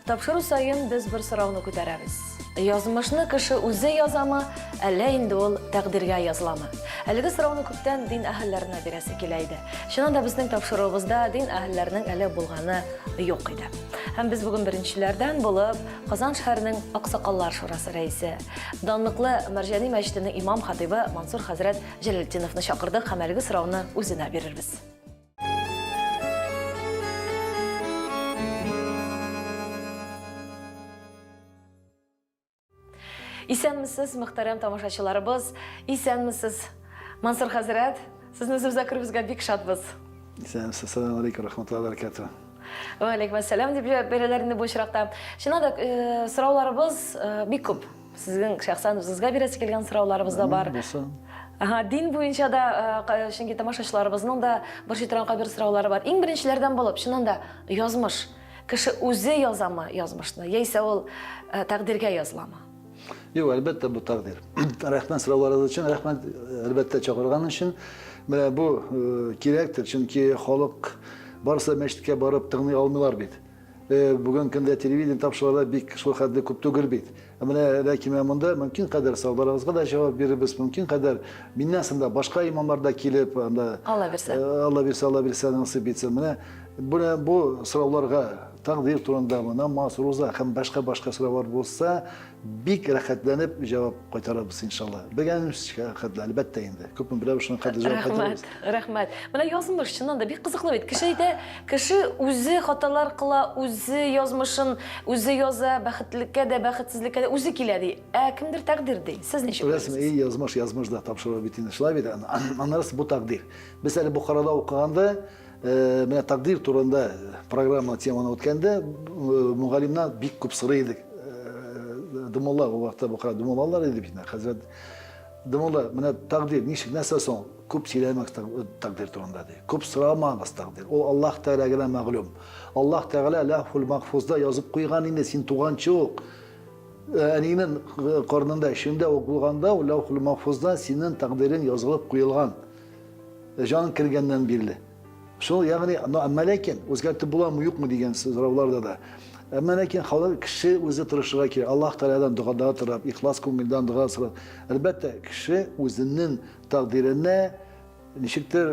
Тапшыру саен без бер сорауны күтәрәбез. Язмышны кеше үзе язамы, әллә инде ул тәкъдиргә языламы? Әлеге сорауны күптән дин әһелләренә бирәсе килә иде. Чыннан да безнең тапшыруыбызда дин әһелләренең әле булганы юк иде. Һәм без бүген беренчеләрдән булып Казан шәһәренең Аксакаллар шурасы рәисе, данлыклы Мәрҗани мәчетенең имам-хатыйбы Мансур хәзрәт Җәләлетдиновны чакырдык һәм әлеге сорауны үзенә бирербез. Исәнмесез, мөхтәрәм тамашачыларыбыз. Исәнмесез, Мансур хәзрәт. Сезне үзебездә күрүебезгә бик шатбыз. Исәнмесез, ассаламу алейкум, рахматуллаһи баракатуһ. Ва алейкум ассалам дип җавап бирәләр инде бу очракта. Чыннан да, э, сорауларыбыз э, бик күп. Сезнең шәхсән үзегезгә бирәсе килгән сорауларыбыз да бар. Булсын. Ага, дин буенча да, э, чөнки тамашачыларыбызның да борчый торган кайбер сораулары бар. Иң беренчеләрдән булып, чыннан да, язмыш. Кеше үзе язамы язмышны, яисә ул э, тәкъдиргә языламы? Юк, әлбәттә, бу тәкъдир. Рәхмәт сорауларыгыз өчен, рәхмәт, әлбәттә, чакырган өчен. Менә бу э, кирәктер, чөнки халык барысы мәчеткә барып тыңлый алмыйлар бит. Э, бүген көндә телевидение тапшырулары бик шул хәтле күп түгел бит. Ә менә ләкин менә монда мөмкин кадәр сорауларыгызга да җавап бирербез, мөмкин кадәр миннән соң да башка имамнар да килеп, анда Алла бирсә. Э, Алла бирсә, Алла бирсә, насыйп итсен. Менә менә бу сорауларга тәкъдир турындамы, намаз, руза һәм башка-башка сораулар булса, Бик рәхәтләнеп җавап кайтарабыз, иншалла. Белгәнебезчә хәтле, әлбәттә инде. Күпме беләбез, шуның хәтле җавап кайтарабыз. Рәхмәт, рәхмәт. Менә язмыш, чыннан да бик кызыклы бит. Кеше әйтә, кеше үзе хаталар кыла, үзе язмышын үзе яза, бәхетлеккә дә, бәхетсезлеккә дә үзе килә ди. Ә кемдер тәкъдир ди. Сез ничек уйлыйсыз? Рәсми, язмыш, язмыш да тапшыру бит инде. Шулай бит. Аннары бу тәкъдир. Без әле Бухарада укыганда, Менә тәкъдир турында программа теманы үткәндә, мөгаллимнән бик күп сорый идек. Домулла, ул вакытта Бухара домуллалар иде бит, хәзрәт домулла, менә тәкъдир ничек, нәрсә соң? Күп сөйләмәгез тәкъдир турында ди. Күп сорамагыз тәкъдир. Ул Аллаһ Тәгалә генә мәгълүм. Аллаһ Тәгалә Ләүхул Махфузда язып куйган инде син туганчы ук. Әниеңнең карнында, эчеңдә ук булганда, ул Ләүхул Махфузда синең тәкъдирең язылып куелган. Җан кергәннән бирле. Шул, ягъни, но әмма ләкин үзгәртеп буламы, юкмы дигән сорауларда да. Әмма ләкин халык кеше үзе тырышырга кирәк. Аллаһ Тәгаләдән догада торып, ихлас күңелдән дога сорап. Әлбәттә, кеше үзенең тәкъдиренә ничектер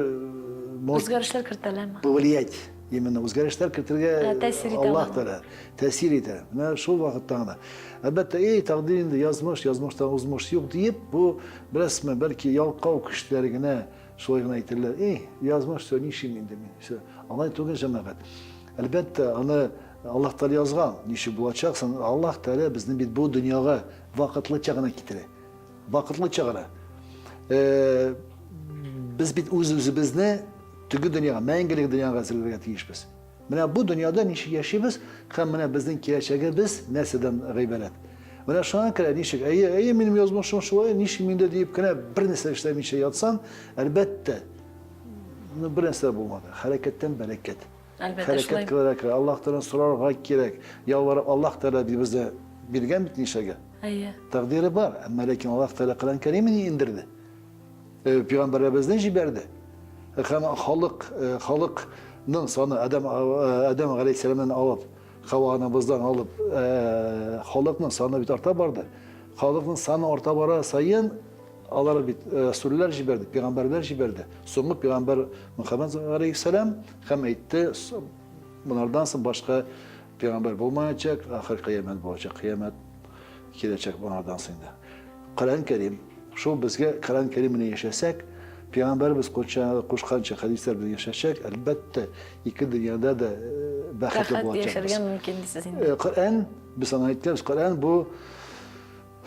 может үзгәрешләр кертә аләме? Повлиять. Именно үзгәрешләр кертергә тәэсир итә Аллаһ Тәгалә тәэсир итә. Менә шул вакытта гына. Әлбәттә, эй, тәкъдир инде язмыш, язмыштан узмыш юк диеп, бу беләсезме, бәлки ялкау кешеләр генә шулай гына әйтерләр. Эй, язмыш, все, нишлим инде мин. Все. Алай түгел, җәмәгать. Әлбәттә, аны Аллаһ Тәгалә язган, ничек булачаксың. Аллаһ Тәгалә безне бит бу дөньяга вакытлыча гына китерә. Вакытлыча гына. Э, без бит үз-үзебезне теге дөньяга, мәңгелек дөньяга әзерләргә тиешбез. Менә бу дөньяда ничек яшибез һәм менә безнең киләчәгебез нәрсәдән гыйбарәт. Менә шуңа күрә ничек, әйе, әйе, минем язмышым шулай, ничек миндә диеп кенә бер нәрсә эшләмичә ятсаң, әлбәттә, ну, бер нәрсә булмады. Хәрәкәттән бәрәкәт. Әлбәттә, Хәрәкәт кылырга кирәк, Аллаһ Тәгаләдән сорарга кирәк. Ялварып, Аллаһ Тәгалә безне биргән бит нишләргә? Әйе. Тәкъдире бар, әмма ләкин Аллаһ Тәгалә Коръән Кәримен индерде. Э, пәйгамбәребезне җибәрде. Һәм халык, э, халыкның саны Адәм э, Адәм галәйһиссәламнән алып, Хава анабыздан алып, халыкның саны бит арта барды. Халыкның саны арта бара саен алар бит рәсүлләр җибәрде, пәйгамбәрләр җибәрде. Соңгы пәйгамбәр Мөхәммәд галәйһиссәлам һәм әйтте, монардан соң башка пәйгамбәр булмаячак, ахыр кыямәт булачак. Кыямәт киләчәк монардан соң инде. Коръән Кәрим. Шул безгә Коръән Кәрим белән яшәсәк, пәйгамбәребез кушканча хәдисләр белән яшәсәк, әлбәттә, ике дөньяда да э, бәхетле Рәхәт булачакбыз. яшәргә мөмкин дисез инде. Э, Коръән, без аны әйткәнбез, Коръән бу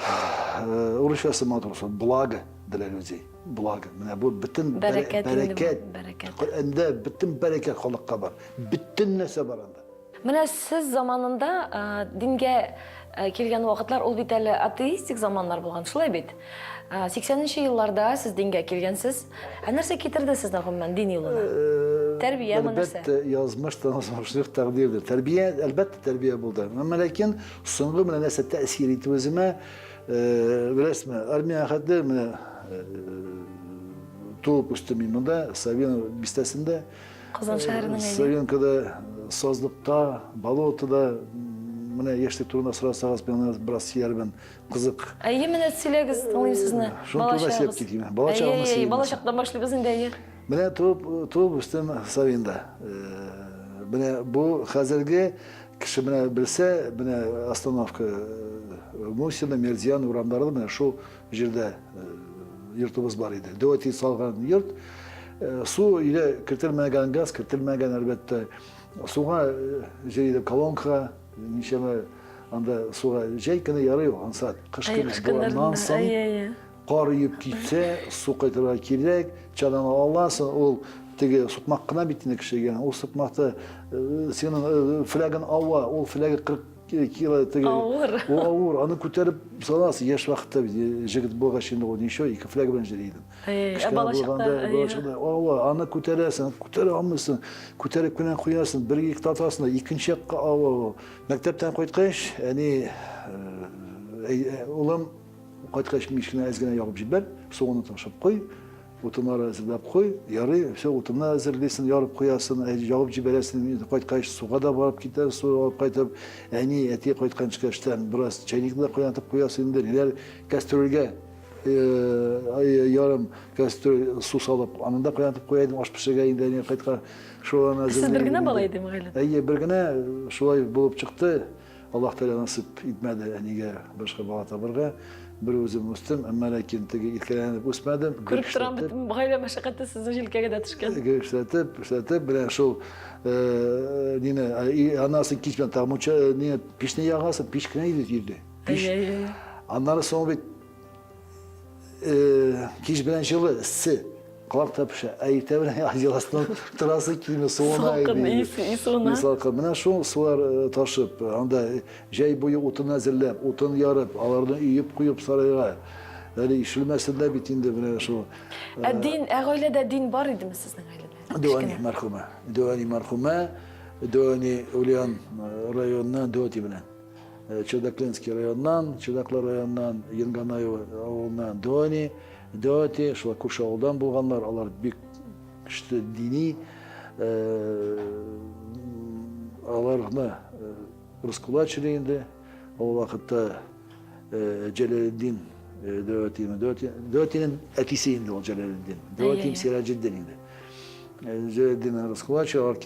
э, урысчасы матур сүз, благо для людей. Благо. Менә бу бөтен Бәрәкәт инде бу, бәрәкәт. бәрәкәт. Коръәндә бөтен бәрәкәт халыкка бар. Бөтен нәрсә бар анда. Менә сез заманында дингә килгән вакытлар ул бит әле атеистик заманнар булган, шулай бит? 80 нче елларда сез дингә килгәнсез. Ә нәрсә китерде сезне гомумән дин юлына? Тәрбияме нәрсә? Әлбәттә, язмыш та язмышлык тәкъдирдер. Тәрбия, әлбәттә, тәрбия булды. Әмма ләкин соңгы менә нәрсә тәэсир итте үземә, беләсезме, армиягә хәтле менә туып үстем мин монда, Савиново бистәсендә. Казан шәһәренең әйе. Савинкада, сазлыкта, болотода. Менә яшьлек турында сорасагыз, мин аны бераз сөйләрмен. Кызык. Әйе, менә сөйләгез, тыңлыйм сезне. Шуны турында сөйләп китим. Бала чагымны сөйлим. Бала чактан башлыйбыз инде, әйе. Менә туып, туып үстем Савинда. Менә бу хәзерге кеше менә белсә, менә остановка Мусина, Мердиян урамнары менә шул җирдә йортыбыз бар иде. Дәүәти салган йорт. Су өйдә кертелмәгән, газ кертелмәгән, әлбәттә. Суга җир иде колонкага, ничәмә анда суга җәй көне ярый ул, ансат. Кыш көне бураннан соң кар өеп китсә, су кайтырга кирәк, чананы аласың, ул теге сукмак кына бит инде кешегә. Ул сукмакта синең флягын ава, ул фляга 40 кило теге. Авыр. Ул авыр, аны күтәреп саласың. Яшь вакытта бит җегет булгач инде ул ничего, ике фляга белән җыри идем. Ә балачакта, балачакта, ава, аны күтәрәсең, күтәрә алмыйсың, күтәреп кенә куясың, бер як тартасың да, икенче якка ава. Мәктәптән кайткач, әни, улым, кайткач мичкенә әз генә ягып җибәр, суганы ташып куй, утыннары әзерләп куй, ярый, все, утынны әзерлисең, ярып куясың, ягып җибәрәсең, кайткач суга да барып китә, су алып кайтып, әни, әти кайтканчы эштән бераз чәйникне дә кайнатып куясың инде, ниләр, кастрюльгә ярым кастрюль су салып, аны да кайнатып куя идем, аш пешергә инде әни кайтка шуларны әзерли. Сез бер генә бала идеме гаиләдә? Әйе, бер генә шулай булып чыкты. Аллаһ Тәгалә насыйп итмәде әнигә башка бала табырга. Бер үзем үстем, әмма ләкин теге иркәләнеп үсмәдем. Күреп торам, бөтен гаилә мәшәкате сезнең җилкәгә дә төшкән. Гел эшләтеп, эшләтеп, менә шул нине, аннан соң кич белән тагын мунча, не, пичне ягасың, пич кенә иде өйдә. Пич. Аннары соң бит кич белән җылы, эссе, колак та пешә. Ә иртә белән одеяластан торасы килми, суына Салкын, и суына. Салкын. Менә шул сулар ташып, анда җәй буе утын әзерләп, утын ярып, аларны өеп куеп сарайга. Әле ишелмәсен дә бит инде менә шул. Ә дин, ә гаиләдә дин бар идеме сезнең гаиләдә? Дәүәни мәрхүмә. Дәүәни мәрхүмә, Дәүәни Ульян районыннан Дәүәти белән. Чердаклинский районыннан, Чердаклы районыннан, Енганаево авылыннан Дони, Доти, шулай күрше авылдан булганнар, алар бик көчле дини, аларны раскулачили инде. Ул вакытта Җәләлетдин Дәүәти, Дәүәтинең әтисе инде ул Җәләлетдин. Дәүәтим Сираҗетдин инде. Җәләлетдин раскулачили, алар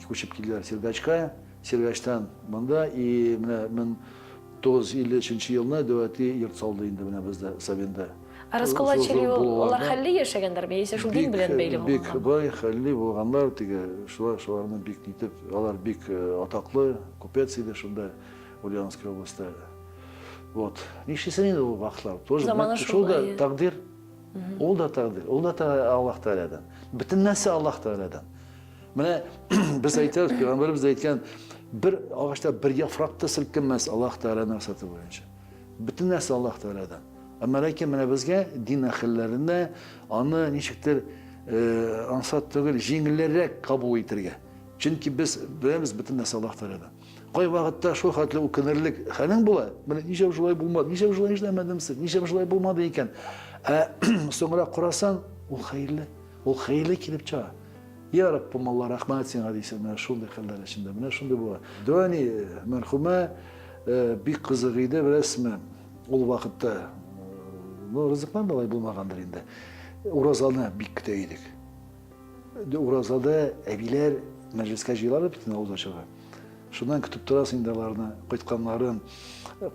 күчеп килделәр Сергачка. Сергачтан монда и менә 1953 елны дәүәти йорт салды инде менә бездә Сабинда. Ә раскулачили ул алар хәлле яшәгәннәрме яисә шул дин белән бәйле булганнармы? Бик бай, хәлле булганнар, теге шулар шуларны бик нитеп, алар бик атаклы купец иде шунда Ульяновский областьта. Вот. Нишлисең инде ул вакытлар? Тоже шул да тәкъдир. Ул да тәкъдир, ул да Аллаһ Тәгаләдән. Бөтен нәрсә Аллаһ Тәгаләдән. Менә без әйтәбез, пәйгамбәребез дә әйткән, бер агачта бер яфрак та селкенмәс Аллаһ Тәгаләнең рөхсәте буенча. Бөтен нәрсә Аллаһ Тәгаләдән. Әмма ләкин менә безгә дин әһелләренә аны ничектер ансат түгел, җиңелрәк кабул итәргә. Чөнки без беләбез, бөтен нәрсә Аллаһ Тәгаләдән. Кай вакытта шул хәтле үкенерлек хәлең була, менә нишләп шулай булмады, нишләп шулай эшләмәдем сез, нишләп шулай булмады икән. Ә соңрак карасаң, ул хәерле, ул хәерле килеп чыга. Я Раббым Алла, рәхмәт сиңа дисең, менә шундый хәлләр эчендә, менә шундый була. Дәүәни мәрхүмә бик кызык иде, беләсезме, ул вакытта, ну, ризыклар да алай булмагандыр инде. Уразаны бик көтә идек. Уразада әбиләр мәҗлескә җыелалар бит инде авыз ачарга. Шуннан көтеп торасың инде аларны, кайтканнарын.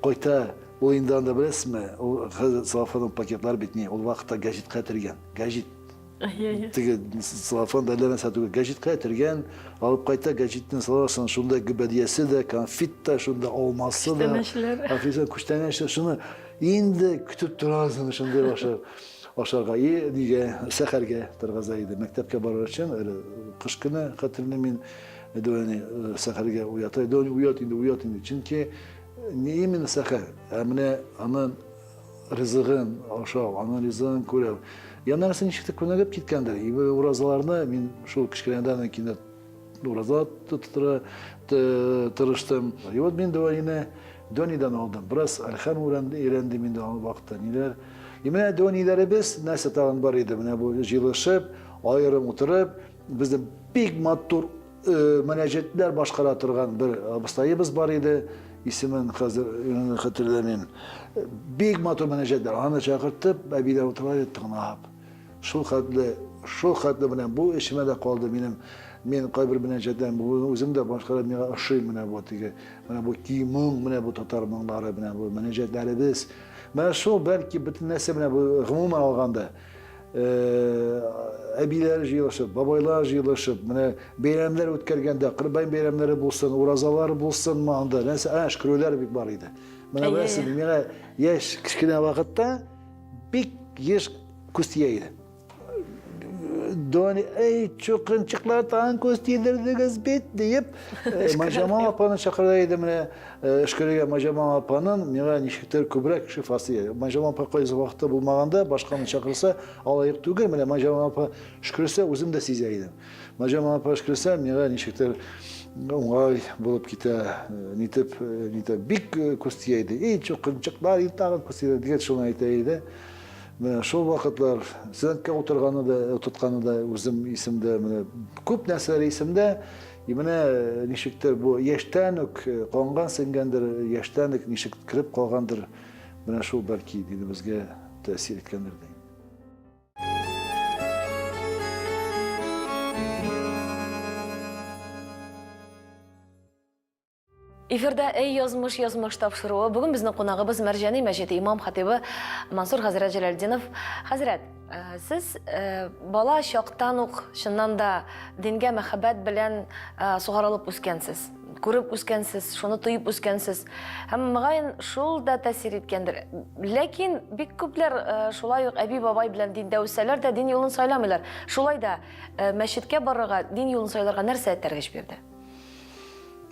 Кайта, ул инде анда беләсезме, ул хәзер целлофанның пакетлар бит ни, ул вакытта гәҗиткә төргән, гәҗит. Теге целлофан да әллә нәрсә түгел, гәҗиткә төргән, алып кайта, гәҗитне саласың, шунда гөбәдиясе дә, конфет та, шунда алмасы да. Күчтәнәчләр. Афиса күчтәнәчләр, шуны инде көтеп торасың, шундый ашар, ашарга. И нигә, сәхәргә торгыза иде. Мәктәпкә барыр өчен, әле кыш көне хәтерлим мин, Дәүәни сәхәргә уята. Дәүәни уят инде, уят инде. Чөнки не именно сәхәр, ә менә аны ризыгын ашау, аның ризыгын күрү. Я нәрсә ничек тә күнегеп киткәндер. И уразаларны мин шул кечкенәдән кинәт ураза тотырга тырыштым. И вот мин Дәүәнине Дөнидән алдым. Бераз әлхәм өйрәндем инде ул вакытта ниләр. И менә Дөниләребез нәрсә тагын бар иде. Менә бу җыелышып, аерым утырып, бездә бик матур мөнәҗәтләр башкара торган бер абыстаебыз бар иде. Исемен хәзер хәтерләмим. Бик матур мөнәҗәтләр. Аны чакыртып, әбиләр утыра иде тыңлап. Шул хәтле, шул хәтле менә бу эчемә дә калды минем. Мин кайбер мөнәҗәтләрне бүген үзем дә башкарам, миңа ошый менә бу теге, менә бу көй моң, менә бу татар моңнары, менә бу мөнәҗәтләребез. Менә шул бәлки бөтен нәрсә менә бу гомумән алганда әбиләр җыелышып, бабайлар җыелышып, менә бәйрәмнәр үткәргәндә, Корбан бәйрәмнәре булсын, уразалар булсынмы анда, нәрсә, ә, өшкерүләр бик бар иде. Менә беләсез, миңа яшь кечкенә вакытта бик еш күз тия иде. Дони, эй, чукынчыклар тагын күз тидердегез бит, диеп, Майҗамал апаны чакыра иде менә өшкерергә. Майҗамал апаның миңа ничектер күбрәк шифасы. Майҗамал апа кайсы вакытта булмаганда, башканы чакырса, алай ук түгел, менә Майҗамал апа өшкерсә, үзем дә сизә идем. Майҗамал апа өшкерсә, миңа ничектер уңай булып китә, нитеп, нитеп, бик күз тия иде. Эй, чукынчыклар, тагын күз тидерде, дигән шуны әйтә иде. Менә шул вакытлар студентка утырганы да, утыртканы да үзем исемдә, менә күп нәрсәләр исемдә. И менә ничектер бу яшьтән үк канга сеңгәндер, яшьтән үк ничек кереп калгандыр. Менә шул бәлки динебезгә тәэсир иткәндер дим. Эфирда Эй язмыш язмыш тапшыруы. Бүген безнең кунагыбыз Мәрҗани мәчете имам хатибы Мансур хәзрәт Җәләлдинов. Хәзрәт, э, сез э, бала чактан ук чыннан да дингә мәхәббәт белән э, сугарылып үскәнсез. Күреп үскәнсез, шуны тоеп үскәнсез. Һәм мөгаен шул да тәэсир иткәндер. Ләкин бик күпләр шулай ук әби-бабай белән диндә үссәләр дә дин юлын сайламыйлар. Шулай да мәчеткә барырга, дин юлын сайларга нәрсә этәргеч бирде?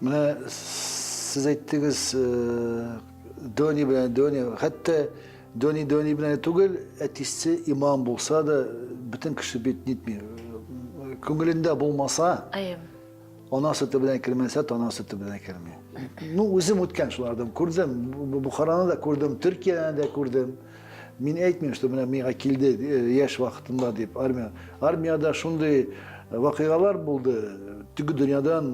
Менә сез әйттегез, Дони белән Дони, хәтта Дони Дони белән түгел, әтисе имам булса да, бөтен кеше бит нитми. Күңелендә булмаса, ана сөте белән кермәсә, тана сөте белән керми. Ну, үзем үткән шулардан күрдем, Бухараны да күрдем, Төркияне дә күрдем. Мин әйтмим, что менә миңа килде яшь вакытында дип армия. Армиядә шундый вакыйгалар булды. Теге дөньядан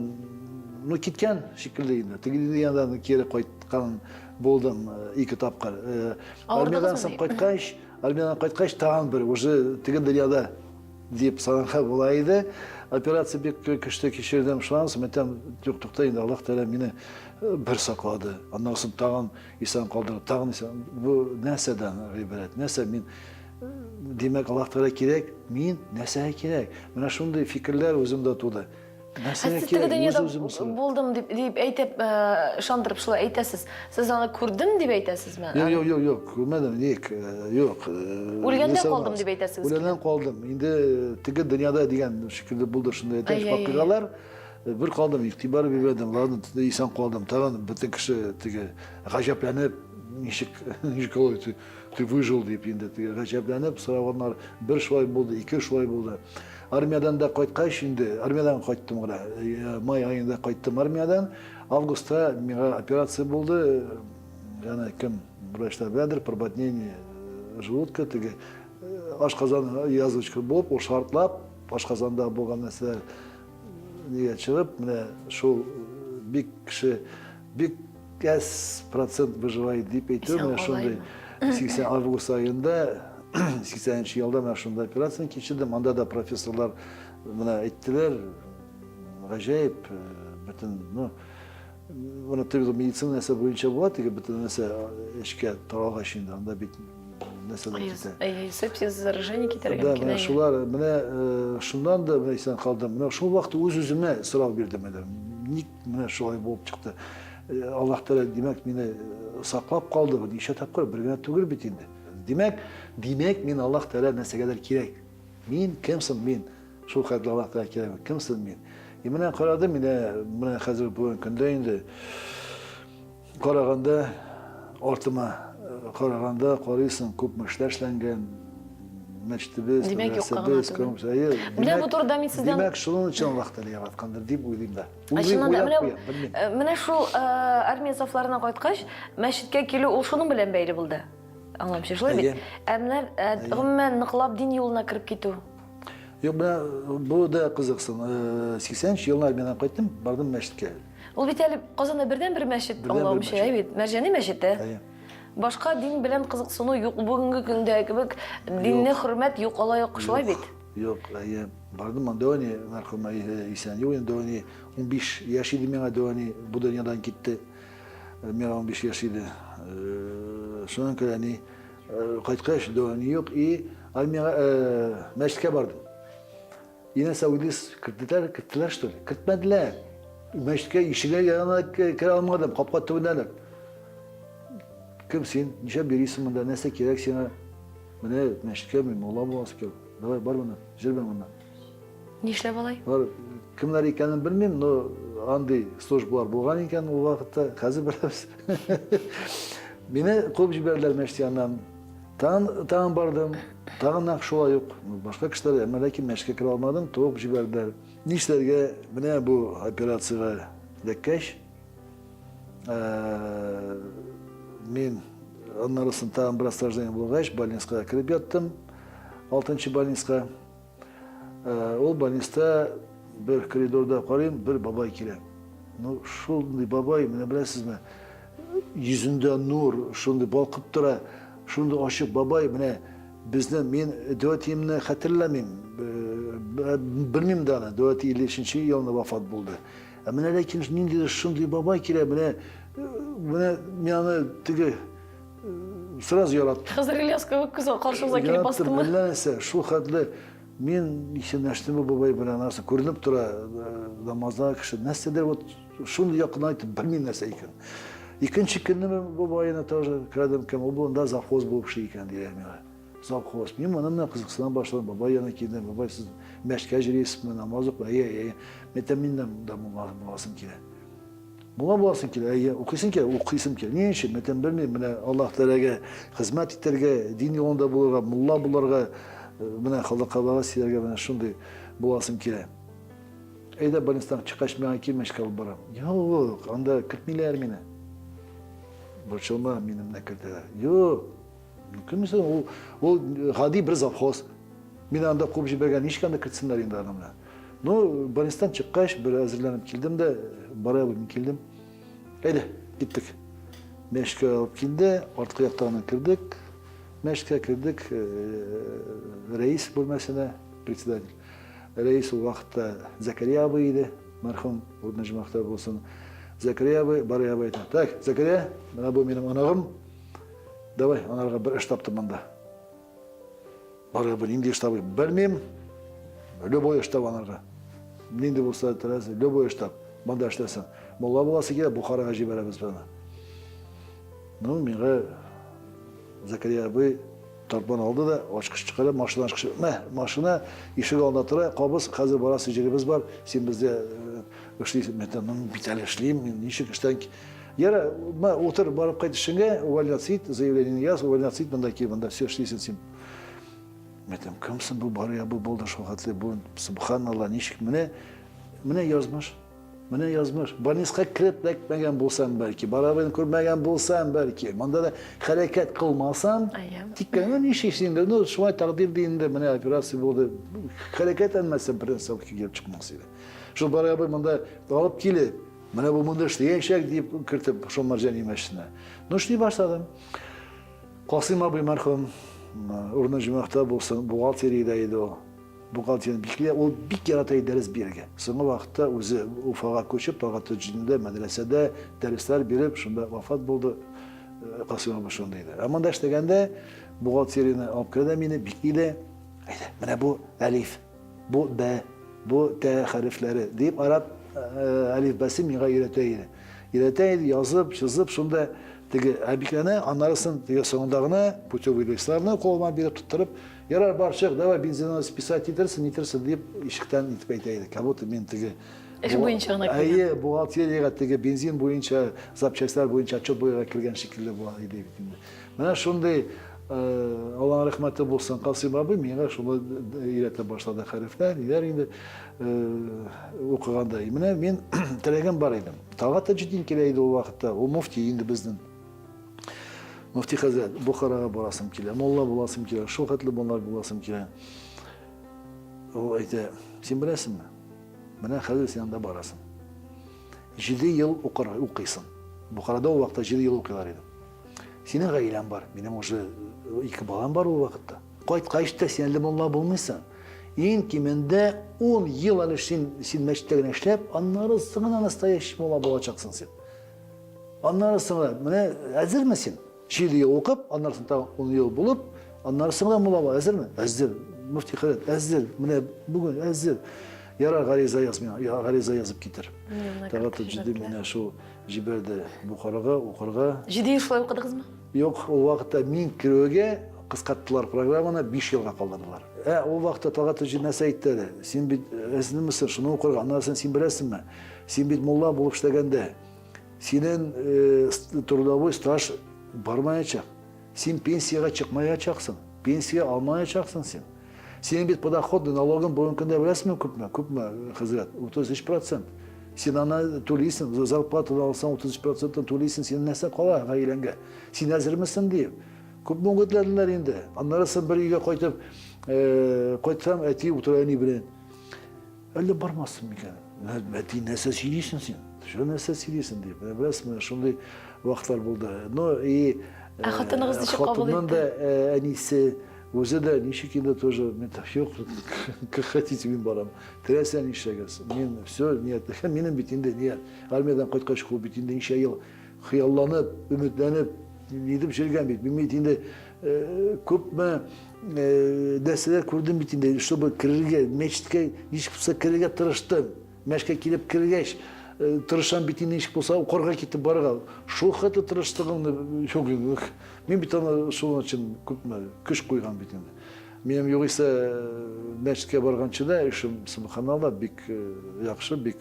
ну киткән шикелле инде. Теге дөньядан кире кайткан булдым ике тапкыр. Армиядән соң кайткач, армиядән кайткач тагын бер уже теге дөньяда дип санарга була иде. Операция бик көчле кичердем. Шуннан соң әйтәм, юк, тукта инде, Аллаһ Тәгалә мине бер саклады. Аннан соң тагын Исән калдырып, тагын исән. Бу нәрсәдән гыйбарәт? Нәрсә мин димәк, Аллаһ Тәгалә кирәк, мин нәрсәгә кирәк? Менә шундый фикерләр үземдә туды. Нәрсәгә кирәк? Үз үзем сорыйм. Булдым дип дип әйтеп, ышандырып шулай әйтәсез. Сез аны күрдем дип әйтәсезме? Юк, юк, юк, юк, күрмәдем, ник, юк. Үлгәндә калдым дип әйтәсез. Үлгәннән калдым. Инде теге дөньяда дигән шикелле булды шундый әтәч вакыйгалар. Бер калдым, игътибар бирмәдем, ладно, исән калдым. Тагын бөтен кеше теге гаҗәпләнеп, ничек, ничек алай ты, ты выжил дип инде теге гаҗәпләнеп сораганнар. Бер шулай булды, ике шулай булды. Армиядән дә кайткач инде, армиядән кайттым гына, май аенда кайттым армиядән. Августта миңа операция булды. Яны кем врачлар беләдер, прободнение желудка, теге ашказан язвочка булып, ул шартлап, ашказанда булган нәрсәләр Нигә чыгып, менә шул бик кеше бик әз процент выживает дип әйтү, менә шундый 80 август аенда 80 елда менә шундай операцияне кичердем. Анда да профессорлар менә әйттеләр, гаҗәеп, бөтен, ну, Моны төрле медицина нәрсә буенча була, теге бөтен нәрсә эчкә таралгач инде, анда бит нәрсәләр китә. Әйе, сепсис, заражение китәргә мөмкин. Да, менә шулар, менә шуннан да менә исән калдым. Менә шул вакытта үз-үземә сорау бирдем әле. Ник менә шулай булып чыкты? Аллаһ Тәгалә, димәк, мине саклап калды. Ничә тапкыр, бер генә түгел бит инде. Димәк, димәк, мин Аллаһ Тәгалә нәрсәгәдер кирәк. Мин кем соң мин? Шул хәтле Аллаһ Тәгалә кирәкме? Кем соң мин? И менә карадым, менә, менә хәзер бүгенге көндә инде караганда артыма караганда карыйсың, күпме эшләр эшләнгән, мәчетебез, мәдрәсәбез, күмсәе. Менә бу турыда мин сездән Димәк, шуның өчен Аллаһ Тәгалә яраткандыр дип уйлыйм да. Уйлыйм, уйлап куям, белмим. Менә шул армия сафларына кайткач, мәчеткә килү ул шуның белән бәйле булды. Аңламыйча, шулай бит? Ә менә гомумән ныклап дин юлына кереп китү. Юк, менә бу да кызыксын. 80 нче елны армиядән кайттым, бардым мәчеткә. Ул бит әле Казанда бердәнбер мәчет, аңлавымча, әй бит, Мәрҗани мәчете. Әйе. Башка дин белән кызыксыну юк бүгенге көндә кебек, динне хөрмәт юк, алай ук, шулай бит? Юк, әйе. Бардым анда әни, мәрхүм исән юк инде, әни 15 яшь иде миңа, әни бу дөньядан китте. Миңа 15 яшь иде. Шуннан күрә әни кайткач, әни юк, и армиягә мәчеткә бардым. И нәрсә уйлыйсыз, керттеләр, керттеләр что ли? Кертмәделәр. Мәчеткә ишегә янына керә алмадым, капка төбеннән. Кем син? Нишләп йөрисең монда? Нәрсә кирәк сиңа? Менә мәчеткә мин мулла буласы килә. Давай, бар моннан, җөрмә моннан. Нишләп алай? Бар, кемнәр икәнен белмим, но андый службалар булган икән ул вакытта, хәзер беләбез. Мине куып җибәрделәр мәчет яныннан. Тагын, тагын бардым, тагын нәкъ шулай ук. Башка кешеләр, әмма ләкин мәчеткә керә алмадым, туып җибәрделәр. Нишләргә, менә бу операциягә эләккәч, мин аннарысын тагын бераз осложнение булгач, больницага кереп яттым, алтынчы больницага. Ул больниста бер коридорда карыйм, бер бабай килә. Ну, шундый бабай, менә беләсезме, йөзендә нур, шундый балкып тора, шундый ачык бабай, менә безне, мин дәүәтиемне хәтерләмим, белмим дә аны, дәүәти 53 елны вафат булды. Ә менә ләкин ниндидер шундый бабай килә, менә, менә мин аны теге сразу яраттым. Хәзер Ильяс кебек күз каршыгызга килеп бастымы? Әллә нәрсә, шул хәтле мин исәнләштем бу бабай белән, анысы күренеп тора, намазда кеше, нәрсәдер вот шундый якынайтып белмим нәрсә икән. Икенче көнне мин бабайны тоже кердем, кем ул монда завхоз булып эшли икән диләр миңа. Завхоз. Мин моның белән кызыксына башладым. Бабай янына килдем. Бабай, сез мәчеткә йөрисезме, намаз укый? Әйе, әйе. Мин әйтәм, мин дә монда мулла буласым килә. Мулла буласың килә, әйе, укыйсың килә, укыйсым килә. Ни өчен? Мин әйтәм, белмим, менә Аллаһ Тәгаләгә хезмәт итәргә, дин юлында булырга, мулла булырга, менә халыкка вәгазь сөйләргә менә шундый буласым килә. Әйдә, больницадан чыккач, миңа кил, мәчеткә алып барам. Юк, анда кертмиләр мине. Борчылма, мине менә кертәләр. Юк, кем соң ул, ул гади бер завхоз. Мине анда куып җибәргән, ничек анда кертсеннәр инде аны менә. Ну, больницадан чыккач, бер әзерләнеп килдем дә, бара мин килдем. Әйдә, киттек. Мәчеткә алып килде, арткы яктан кердек. Мәчеткә кердек, рәис бүлмәсенә, председатель. Рәис ул вакытта Зәкәрия абый иде, мәрхүм, урыны җомахта булсын. Зәкәрия абый, Барый абый әйтә, так, Зәкәрия, менә бу минем оныгым, давай, анарга бер эш таптым монда. Барыбер нинди эш табыйм, белмим. Любой эш таб анарга. Нинди булса теләсә, любой эш таб. Монда эшләсен. Мулла буласы килә, Бухарага җибәрәбез аны. Ну, миңа Закария абый тартманы алды да, ачкыч чыгара, машина ачкычы. Мә, машина ишек алдында тора, кабыз, хәзер барасы җиребез бар, син бездә э, эшлисең. Мин әйтәм, ну, бит әле эшлим, мин ничек эштән Яра, мә, утыр, барып кайт эшеңә, увольняться ит, заявление яз, увольняться ит, монда кил, монда все эшлисең син. Мин әйтәм, кем соң бу Барый абый булды шул хәтле, бу, субханалла, ничек, менә, менә язмыш, менә язмыш. Больницка кереп эләкмәгән булсам, бәлки, Барый абыйны күрмәгән булсам, бәлки, монда да хәрәкәт кылмасам, тик кенә, ну, ничек инде, ну, шулай тәкъдир ди инде, менә операция булды, хәрәкәтләнмәсәм, беренче сәбәпкә килеп чыкмас иде. Шул Барый абый монда алып килеп, Менә бу монда эшләячәк дип кертеп шул Мәрҗани мәчетенә. Ну, эшли башладым. Касыйм абый мәрхүм, урыны җомахта булсын, бухгалтериядә иде ул. Бухгалтерияне бик ул бик ярата иде дәрес бирергә. Соңгы вакытта үзе Уфага күчеп, Талгат Таҗетдиндә мәдрәсәдә дәресләр биреп, шунда вафат булды. Касыйм абый шундый иде. Ә монда эшләгәндә бухгалтерияне алып керә дә мине, бикли дә. Әйдә, менә бу әлиф. Бу бә, бу тә хәрефләре, дип араб әлифбәсе миңа өйрәтә иде. Өйрәтә иде, язып, чызып, шунда теге әбикләнә, аннарысын теге соңында гына путевый листларны кулыма биреп тоттырып, ярар, бар, чык, давай бензинны списать итерсең, нитерсең, дип ишектән итеп әйтә иде. Как будто мин теге Эш буенча гына кергән. Әйе, бухгалтериягә теге бензин буенча, запчастьлар буенча отчет буенча кергән шикелле була иде бит инде. Менә шундый Алланың рәхмәте булсын, Касыйм абый миңа шуны өйрәтә башлады хәрефләр, ниләр инде укыганда. Менә мин теләгем бар иде. Талгат Таҗетдин килә иде ул вакытта, ул муфти инде безнең. Муфти хәзрәт, Бухарага барасым килә, мулла буласым килә, шул хәтле мулла буласым килә. Ул әйтә, син беләсеңме? Менә хәзер син анда барасың. 7 ел укыр, укыйсың. Бухарада ул вакытта 7 ел укыйлар иде. Синең гаиләң бар, минем уже ике балам бар ул вакытта. Кайткач та син әле мулла булмыйсың. Иң кимендә 10 ел әле син, син мәчеттә генә эшләп, аннары соң гына настоящий мулла булачаксың син. Аннары соң менә әзерме син? 7 ел укып, аннары соң тагын 10 ел булып, аннары соң гына мулла була. Әзерме? Әзер. Мөфти хәзрәт, әзер. Менә бүген әзер. Ярар, гариза яз миңа, гариза язып китер. Тагы җиде менә шул җибәрде Бухарага укырга. 7 ел шулай укыдыгызмы? Юк, ул вакытта мин керүгә кыскарттылар программаны, 5 елга калдырдылар. Ә ул вакытта Талгат Таҗи нәрсә әйтте әле? Син бит әзермесең шуны укырга? Аннан соң син беләсеңме? Син бит мулла булып эшләгәндә, синең трудовой стаж бармаячак. Син пенсиягә чыкмаячаксың. Пенсия алмаячаксың син. Синең бит подоходный налогың бүгенге көндә беләсеңме күпме? Күпме, хәзрәт? 33%. Син аны түлисең, зарплатаны алсаң 33 процентын түлисең, синең нәрсә кала гаиләңгә? Син әзермесең диеп. Күпме үгетләделәр инде. Аннары соң бер өйгә кайтып, кайтсам, әти утыра әни белән. Әллә бармассың микән? Әти, нәрсә сөйлисең син? Шул нәрсә сөйлисең дип. Менә беләсезме, шундый вакытлар булды. Ну и Ә хатыныгыз ничек кабул итте? Хатынның да әнисе үзе дә ничек инде тоже, мин так, юк, как хотите, мин барам. Теләсә нишләгез. Мин все, ният. Минем бит инде ният. Армиядән кайткач ул бит инде ничә ел хыялланып, өметләнеп, нитеп йөргән бит. Мин бит инде күпме нәрсәләр күрдем бит инде, чтобы керергә, мәчеткә ничек булса керергә тырыштым. Мәчеткә килеп кергәч, тырышам бит инде ничек булса укырга китеп барырга. Шул хәтле тырыштыгымны юк инде. Мин бит аны шуның өчен күпме көч куйган бит инде. Минем югыйсә мәчеткә барганчы да эшем, субханалла, бик яхшы, бик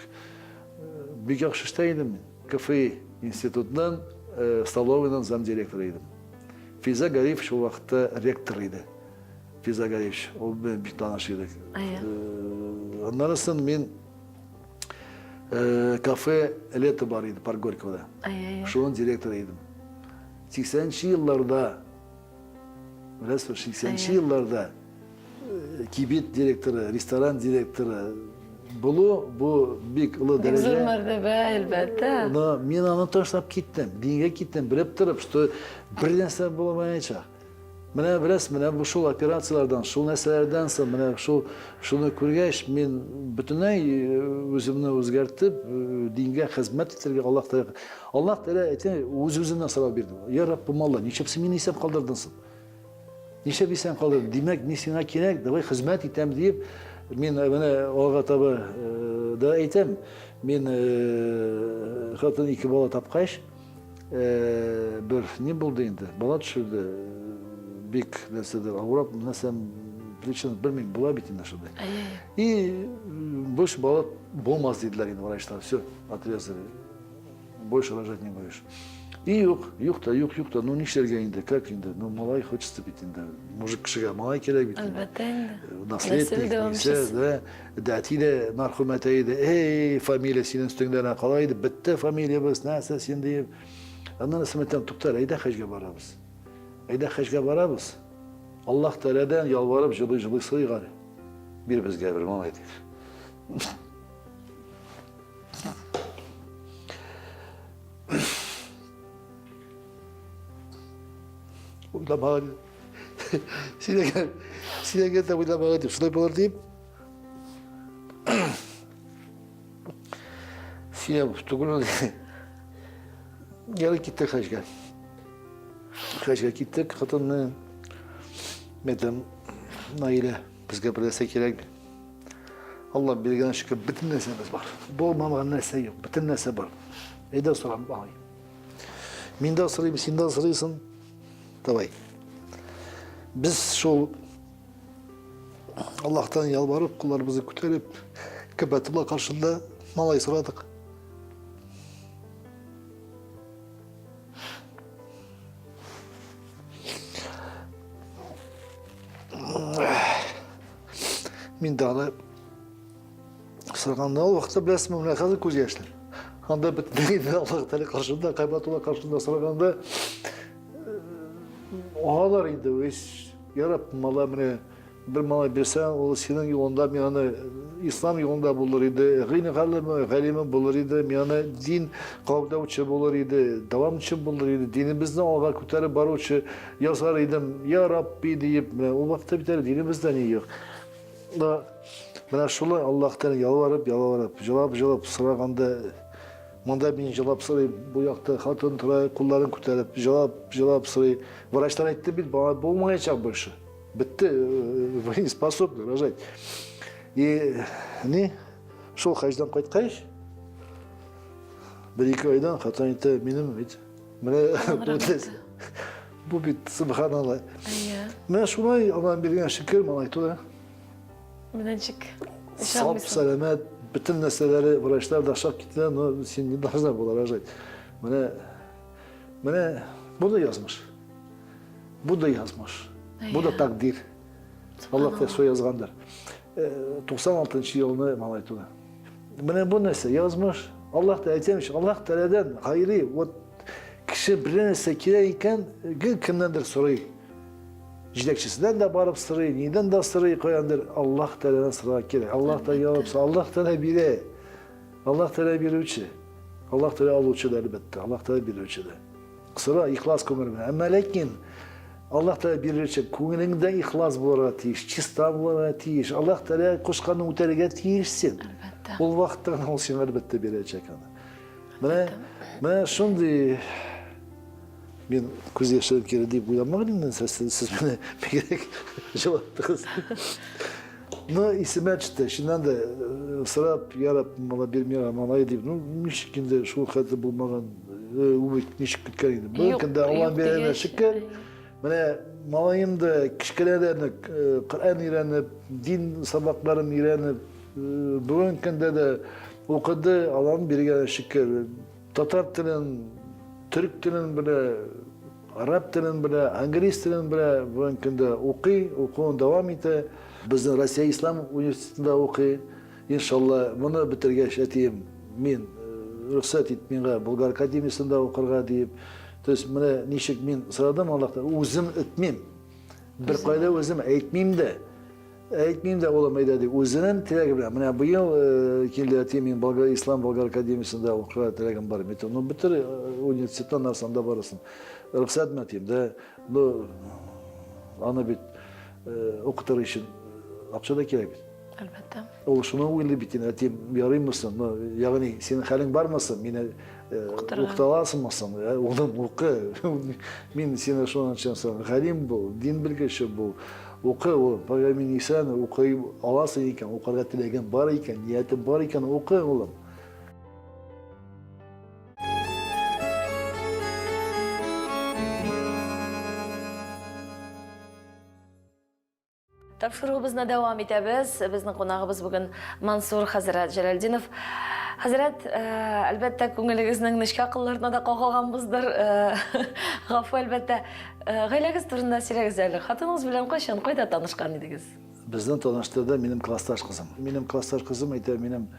бик яхшы эштә идем мин. КФИ институтының столовыйның замдиректоры идем. Физа Гарифович ул вакытта ректор иде. Физа Гарифович, ул белән бик таныш идек. Аннан соң мин кафе Лето бар иде, Парк Горького. Шуның директоры идем. 80 елларда, беләсезме, 80 елларда кибет директоры, ресторан директоры булу бу бик олы дәрәҗә. Бик зур мәртәбә, әлбәттә. Но мин аны ташлап киттем, дингә киттем, белеп торып, что бер нәрсә булмаячак. Менә беләсез, менә бу шул операцияләрдән, шул нәрсәләрдән соң, менә шул шуны күргәч, мин бөтенләй үземне үзгәртеп, дингә хезмәт итәргә Аллаһ Тәгалә Аллаһ Тәгалә әйтә, үз-үзеннән сорау бирде. Я Раббым Алла, ничек син мине исән калдырдың соң? Нишләп исән калдың? Димәк, мин сиңа кирәк, давай хезмәт итәм диеп, мин менә алга таба да әйтәм. Мин хатын ике бала тапкач, бер ни булды инде? Бала төшерде. Бик нәрсәдер авырап, нәрсә причина белмим, була бит инде шундый. И больше бала булмас диделәр инде врачлар. Все, отрезали. Больше рожать не будешь. И юк, юк та, юк, юк та, ну нишләргә инде, как инде, ну малай хочется бит инде, мужик кешегә малай кирәк бит инде. Әлбәттә инде. Наследник, нәрсә, да, да, әти дә мәрхүм әтә иде, эй, фамилия синең өстеңдә генә кала иде, бетте фамилиябез, нәрсә син диеп. Аннан соң әйтәм, туктар, әйдә хаҗга барабыз. Әйдә хаҗга барабыз. Аллаһ Тәгаләдән ялварып җылый-җылый сорыйк әле. Бир безгә бер малай дип. Уйламаган. Сөйләгән, сөйләгән дә уйламаган дип, шулай булыр дип. Сөйләп түгел ул. Ярый киттек хаҗга. Хаҗга киттек, хатынны. Мәйтәм, Наилә, безгә бер нәрсә кирәк. Алла биргән шөкер, бөтен нәрсәбез бар. Булмаган нәрсә юк, бөтен нәрсә бар. Әйдә сорам, агай. Мин дә сорыйм, син дә сорыйсың. Давай. Без шул Аллаһтан ялварып, кулларыбызны күтәреп, Кәбәтулла каршында малай сорадык. Мин дә аны сораганда ул вакытта беләсезме, менә хәзер күз яшьләр. Анда бөтенләй инде Аллаһ Тәгалә каршында, Кайбатулла каршында сораганда агалар инде, весь, я Раббым, Алла, менә Бер малай бирсәң, ул синең юлында мин аны ислам юлында булыр иде, гыйлем галиме, галиме булыр иде, мин аны дин кабдаучы булыр иде, дәвамчы булыр иде, динебезне алга күтәреп баручы язар идем, я Рабби диеп, менә ул вакытта бит әле динебездә ни юк. Да, менә шулай Аллаһтан ялварып, ялварып, җылап, җылап сораганда, монда мин җылап сорыйм, бу якта хатын тора, кулларын күтәреп, җылап, җылап сорый. Врачлар әйтте бит, бала булмаячак больше. Бетте, вы не способны рожать. И не, шул хаҗдан кайткач, бер ике айдан хатын әйтте, минем бит, менә бу бит, субханалла. Менә шулай Аллаһ биргән шөкер, малай туды. Менә ничек. Сап, сәламәт, бөтен нәрсәләре врачлар да шак китте, но син не должна была рожать. Менә, менә бу да язмыш. Бу да язмыш. Бу да тәкъдир. Аллаһ та шулай язгандыр. 96 э, елны малай туды. Менә бу нәрсә язмыш. Аллаһ та әйтәм, Аллаһ Тәгаләдән гайри, вот кеше бер нәрсә кирәк икән, гел кемнәндер сорый. Җитәкчесеннән дә барып сорый, нидән дә сорый, каяндыр Аллаһ Тәгаләдән сорарга кирәк. Аллаһ та җавап, Аллаһ Тәгалә бирә. Аллаһ Тәгалә бирүче. Аллаһ Тәгалә алучы да әлбәттә, Аллаһ Тәгалә бирүче дә. Сора ихлас күңел белән. Әмма ләкин Аллаһ Тәгалә бирер өчен күңелеңдә ихлас булырга тиеш, чиста булырга тиеш. Аллаһ Тәгалә кушканны үтәргә тиеш син. Әлбәттә. Ул вакытта гына ул сиңа әлбәттә бирәчәк аны. Менә менә шундый мин күз яшереп кире дип уйламаган идем, сез, сез мине бигрәк җылыттыгыз. Ну, исемә төште. Чыннан да э, сорап, ярап, мала бирми, малай дип. Ну, ничек инде шул хәтле булмаган, э, ул бит ничек көткән инде. Бер көндә Алла биргәнә шөкер. Менә малаем да кечкенәдән үк э, Коръән өйрәнеп, дин сабакларын өйрәнеп, бүгенге көндә дә укыды, Алланың биргәнә шөкер. Татар телен, төрек телен белә, араб телен белә, английс телен белә, бүгенге көндә укый, укуын дәвам итә. Безнең Россия Ислам университетында укый. Иншалла, моны бетергәч, әтием, мин э, рөхсәт ит миңа Болгар академиясендә укырга диеп. То есть менә ничек мин сорадым Аллаһтан, үзем үтмим. Беркайда үзем әйтмим дә. Әйтмим дә, улым, әйдә дип, үзенең теләге белән. Менә быел э, килде әти, мин Болгар Ислам Болгар академиясендә укырга теләгем бар. Мин ну бетер э, университеттан нарсанда барасың. Рөхсәтме әтием, да? Ну аны бит э, укытыр өчен акча да кирәк бит. Әлбәттә. Ул шуны уйлый бит инде, әтием, ярыймы соң? Ну, ягъни синең хәлең бармы соң? Мине укыта аласыңмы соң? Улым, укы. Мин сине шуның өчен соң галим бул, дин белгече бул. Укы, улым. Пока мин исән, укый аласың икән, укырга теләгең бар икән, ниятең бар икән, укы, улым. Тапшыруыбызны дәвам итәбез. Безнең кунагыбыз бүген Мансур хәзрәт Җәләлдинов. Хәзрәт, э, әлбәттә, күңелегезнең нечкә кылларына да кагылганбыздыр. Э, гафу, әлбәттә. Э, гаиләгез турында сөйләгез әле. Хатыныгыз белән кайчан, кайда танышкан идегез? Безне таныштырды минем классташ кызым. Минем классташ кызым әйтә, минем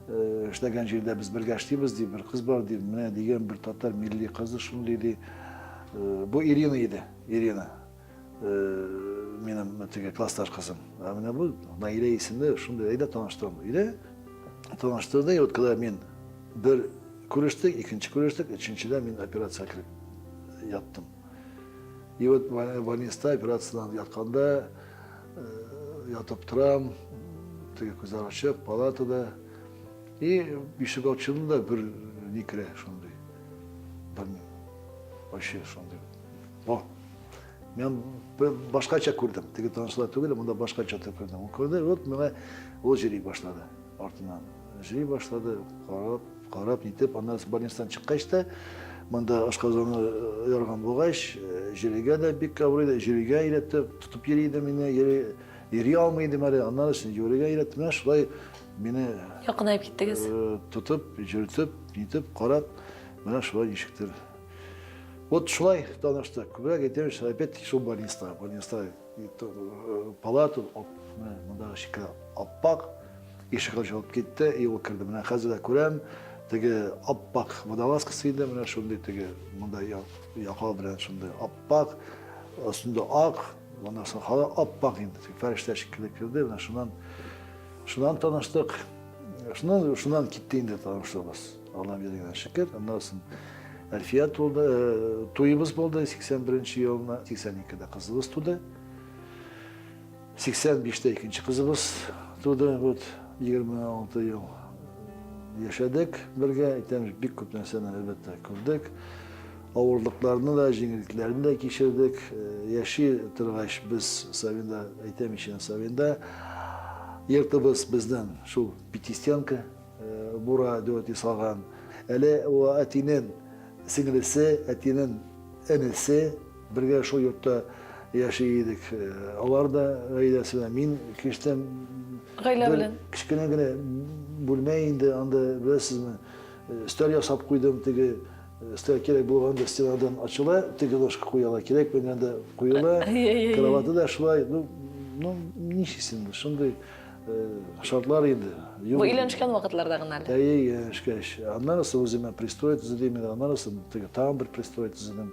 эшләгән җирдә без бергә эшлибез, ди, бер кыз бар, ди, менә дигән бер татар милли кызы шундый, ди. Бу Ирина иде, Ирина. Минем теге классташ кызым. Ә менә бу Наилә исемле шундый әйдә таныштырам. Өйдә таныштырды, и вот когда мин бер күрештек, икенче күрештек, өченчедә мин операциягә кереп яттым. И вот больниста операциядән ятканда ятып торам, теге күзләр ачык, палатада. И ишек ачылды да бер ни керә шундый. Белмим. Вообще шундый. О, мен башкача күрдем. Теге танышлар түгел, монда башкача күрдем. Ул күрде, вот миңа ул йөри башлады. Артыннан йөри башлады, карап, карап, нитеп, аннан больницадан чыккач та, монда ашказаны э, ярган булгач, э, йөрергә дә бик авыр иде, йөрергә өйрәтте, тотып йөри иде мине, йөри, йөри алмый идем әле, аннан өчен йөрергә өйрәтте. Менә шулай мине якынаеп киттегез. Э, тотып, йөртеп, нитеп, карап, менә шулай ничектер Вот шулай таныштык. Күбрәк әйтәм, опять-таки шул больниста. Больниста э, палата, монда шикелле аппак, ишек ачылып китте, и ул керде. Менә хәзер дә күрәм, теге аппак водолазкасы иде, менә шундый теге монда яка белән шундый аппак, өстендә ак. Аннан соң һава ап-ак инде, фәрештә шикелле керде. Менә шуннан шуннан таныштык. Шуннан шуннан китте инде танышуыбыз. Алла биргән шөкер. Аннан соң Әлфия тулды, э, туебыз булды 81 елны, 82-дә кызыбыз туды. 85-тә икенче кызыбыз туды. Вот 26 ел яшәдек бергә. Әйтәм, бик күп нәрсәне әлбәттә күрдек. Авырлыкларны да, җиңеллекләрне дә кичердек. Э, яши торгач без Савинда, әйтәм ич, Савинда йортыбыз безнең шул пятистенка, э, бура дип ясалган. Әле ул әтинең сеңлесе, әтинең энесе бергә шул йортта яши идек. Э, алар да гаиләсе белән. Мин кечтән гаилә белән. Кечкенә генә бүлмә инде, анда беләсезме, өстәл ясап куйдым, теге Өстәл кирәк булганда стенадан ачыла, теге ложка куела, кирәк булганда куела. Кроваты да шулай, ну, ну, нишлисең, шундый э, шартлар инде. Бу өйләнешкән вакытларда гына әле. Әйе, өйләнешкәч. Аннан соң үземә пристрой төзедем инде, аннан соң теге тагын бер пристрой төзедем.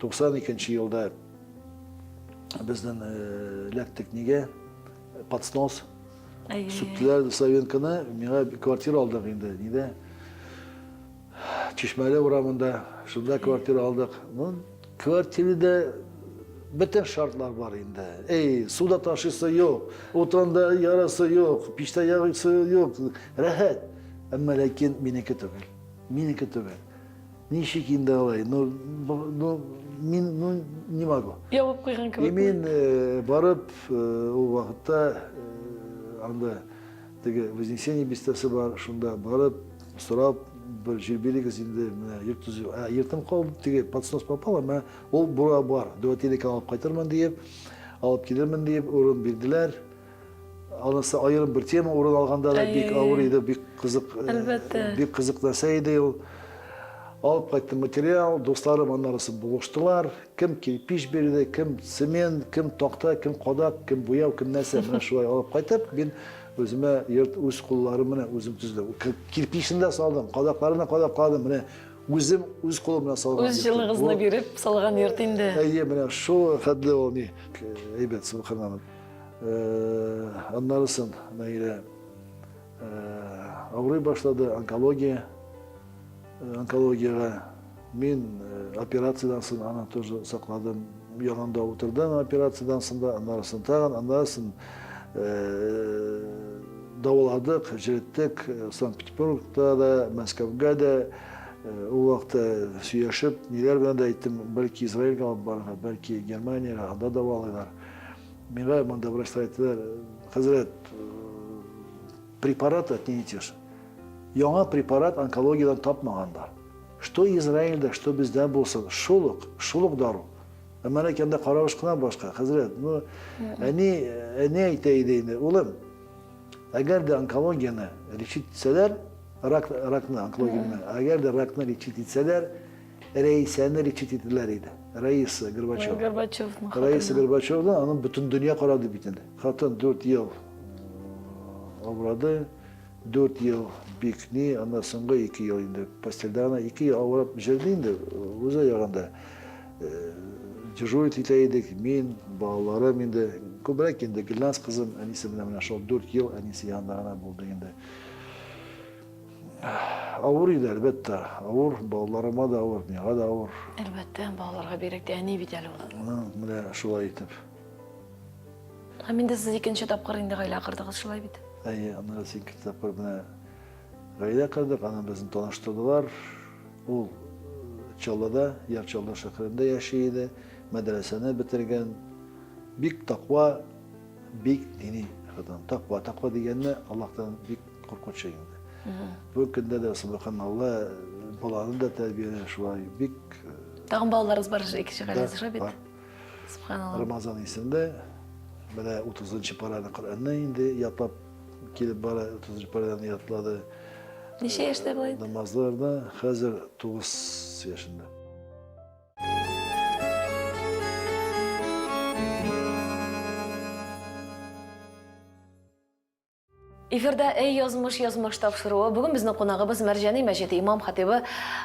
92 елда безнең э, эләктек нигә? Под снос. Сүттеләр Савенконы, миңа квартира алдык инде, нидә? Чишмәле урамында, шунда квартира алдык. Ну, квартирада бөтен шартлар бар инде. Эй, су да ташыйсы юк, утында ярасы юк, пичтә ягысы юк. Рәхәт. Әмма ләкин минеке түгел. Минеке түгел. Ничек инде алай? Ну, ну, мин, ну, не могу. Ябып куйган кебек. И мин э, барып, э, ул вакытта э, анда Теге Вознесение бистәсе бар, шунда барып, сорап, бер җир бирегез инде, менә йорт төзү. Ә, йортым калды, теге под снос попал, әмма ул бура бар. Дүәтилекә алып кайтырмын диеп, алып килермен диеп урын бирделәр. Анысы аерым бер тема урын алганда да бик авыр иде, бик кызык, э, Әлбәттә. бик кызык нәрсә иде ул. Алып кайттым материал, дусларым аннарысы булыштылар. Кем кирпич бирде, кем цемент, кем такта, кем кадак, кем буяу, кем нәрсә. Менә шулай алып кайтып, мин үземә йорт үз кулларым белән үзем төзедем. Кирпичен дә салдым, кадакларын да кадакладым. Менә үзем үз кулым белән салган. Үз җылыгызны биреп салган йорт инде. Әйе, менә шул хәтле ул ни. Әйбәт, субханалла. Э, аннарысын Наилә э, авырый башлады, онкология. Онкологиягә мин операциядән соң аны тоже сакладым. Янында утырдым операциядән соң да, аннарысын тагын, аннарысын дәваладык, җөреттек Санкт-Петербургта да, Мәскәүгә дә. Ул вакытта сөйләшеп, ниләр белән дә әйттем, бәлки Израильгә алып барырга, бәлки Германиягә, анда дәвалыйлар. Миңа монда врачлар әйттеләр, хәзрәт, Препарат отнесешь. Яңа препарат онкологиядән тапмаганнар. Что Израильдә, что бездә булсын, шул ук, шул ук дару. Әмма ләкин анда каравыш кына башка. Хәзрәт, ну, әни, әни әйтә иде инде, улым, әгәр дә онкологияне лечить итсәләр, рак, ракны, онкологияне, әгәр дә ракны лечить итсәләр, Рәисәне лечить итәләр иде. Раиса Горбачева. Горбачевның Раиса Горбачевны аның бөтен дөнья карады бит инде. Хатын 4 ел авырады. 4 ел бик ни, анда соңгы 2 ел инде постельдә гына 2 ел авырып җөрде инде. Үзе ягында дежурить итә идек. Мин, балаларым инде, күбрәк инде Гөлназ кызым әнисе белән менә шул 4 ел әнисе янында гына булды инде. Авыр иде, әлбәттә. Авыр, балаларыма да авыр, миңа да авыр. Әлбәттә, балаларга бигрәк тә әни бит әле ул. Менә шулай итеп. Һәм инде сез икенче тапкыр инде гаилә кордыгыз, шулай бит? Әйе, аннары икенче тапкыр менә гаилә кордык, аны безне таныштырдылар. Ул Чаллыда, Яр Чаллы шәһәрендә яши иде, мәдрәсәне бетергән. Бик таква, бик дини хатын. Таква, таква дигәнне Аллаһтан бик куркучы инде. Бу көндә дә субханалла баланы да тәрбияләр шулай бик. Тагын балаларыгыз бар, икенче гаиләгез шулай бит? Субханалла. Рамазан исемле менә 30 параны Коръәнне инде ятлап килеп бара, 30 параны ятлады. Ничә яшьтә болай? Намазларны хәзер 9 яшендә. Эфирда Эй язмыш язмыш тапшыруы. Бүген безнең кунагыбыз Мәрҗани мәчете имам хатибы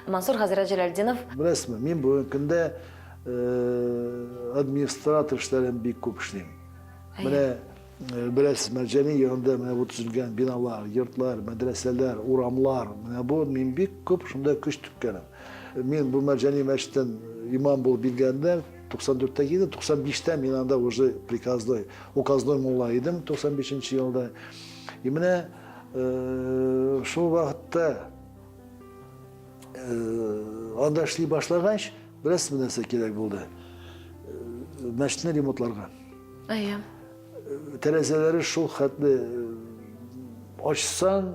Мансур хәзрәт Җәләлдинов. Беләсезме, мин бүгенге көндә администратор эшләрен бик күп эшлим. Менә беләсез, Мәрҗани янында менә бу төзелгән биналар, йортлар, мәдрәсәләр, урамлар, менә бу мин бик күп шунда көч түккәнем. Мин бу Мәрҗани мәчетен имам булып билгеләнде, 94-тә килдем, 95-тә мин анда уже приказной, указной мулла идем 95 нче елда. И менә шул вакытта анда эшли башлагач, беләсезме нәрсә кирәк булды? Мәчетне ремонтларга. Әйе. Тәрәзәләре шул хәтле ачсаң,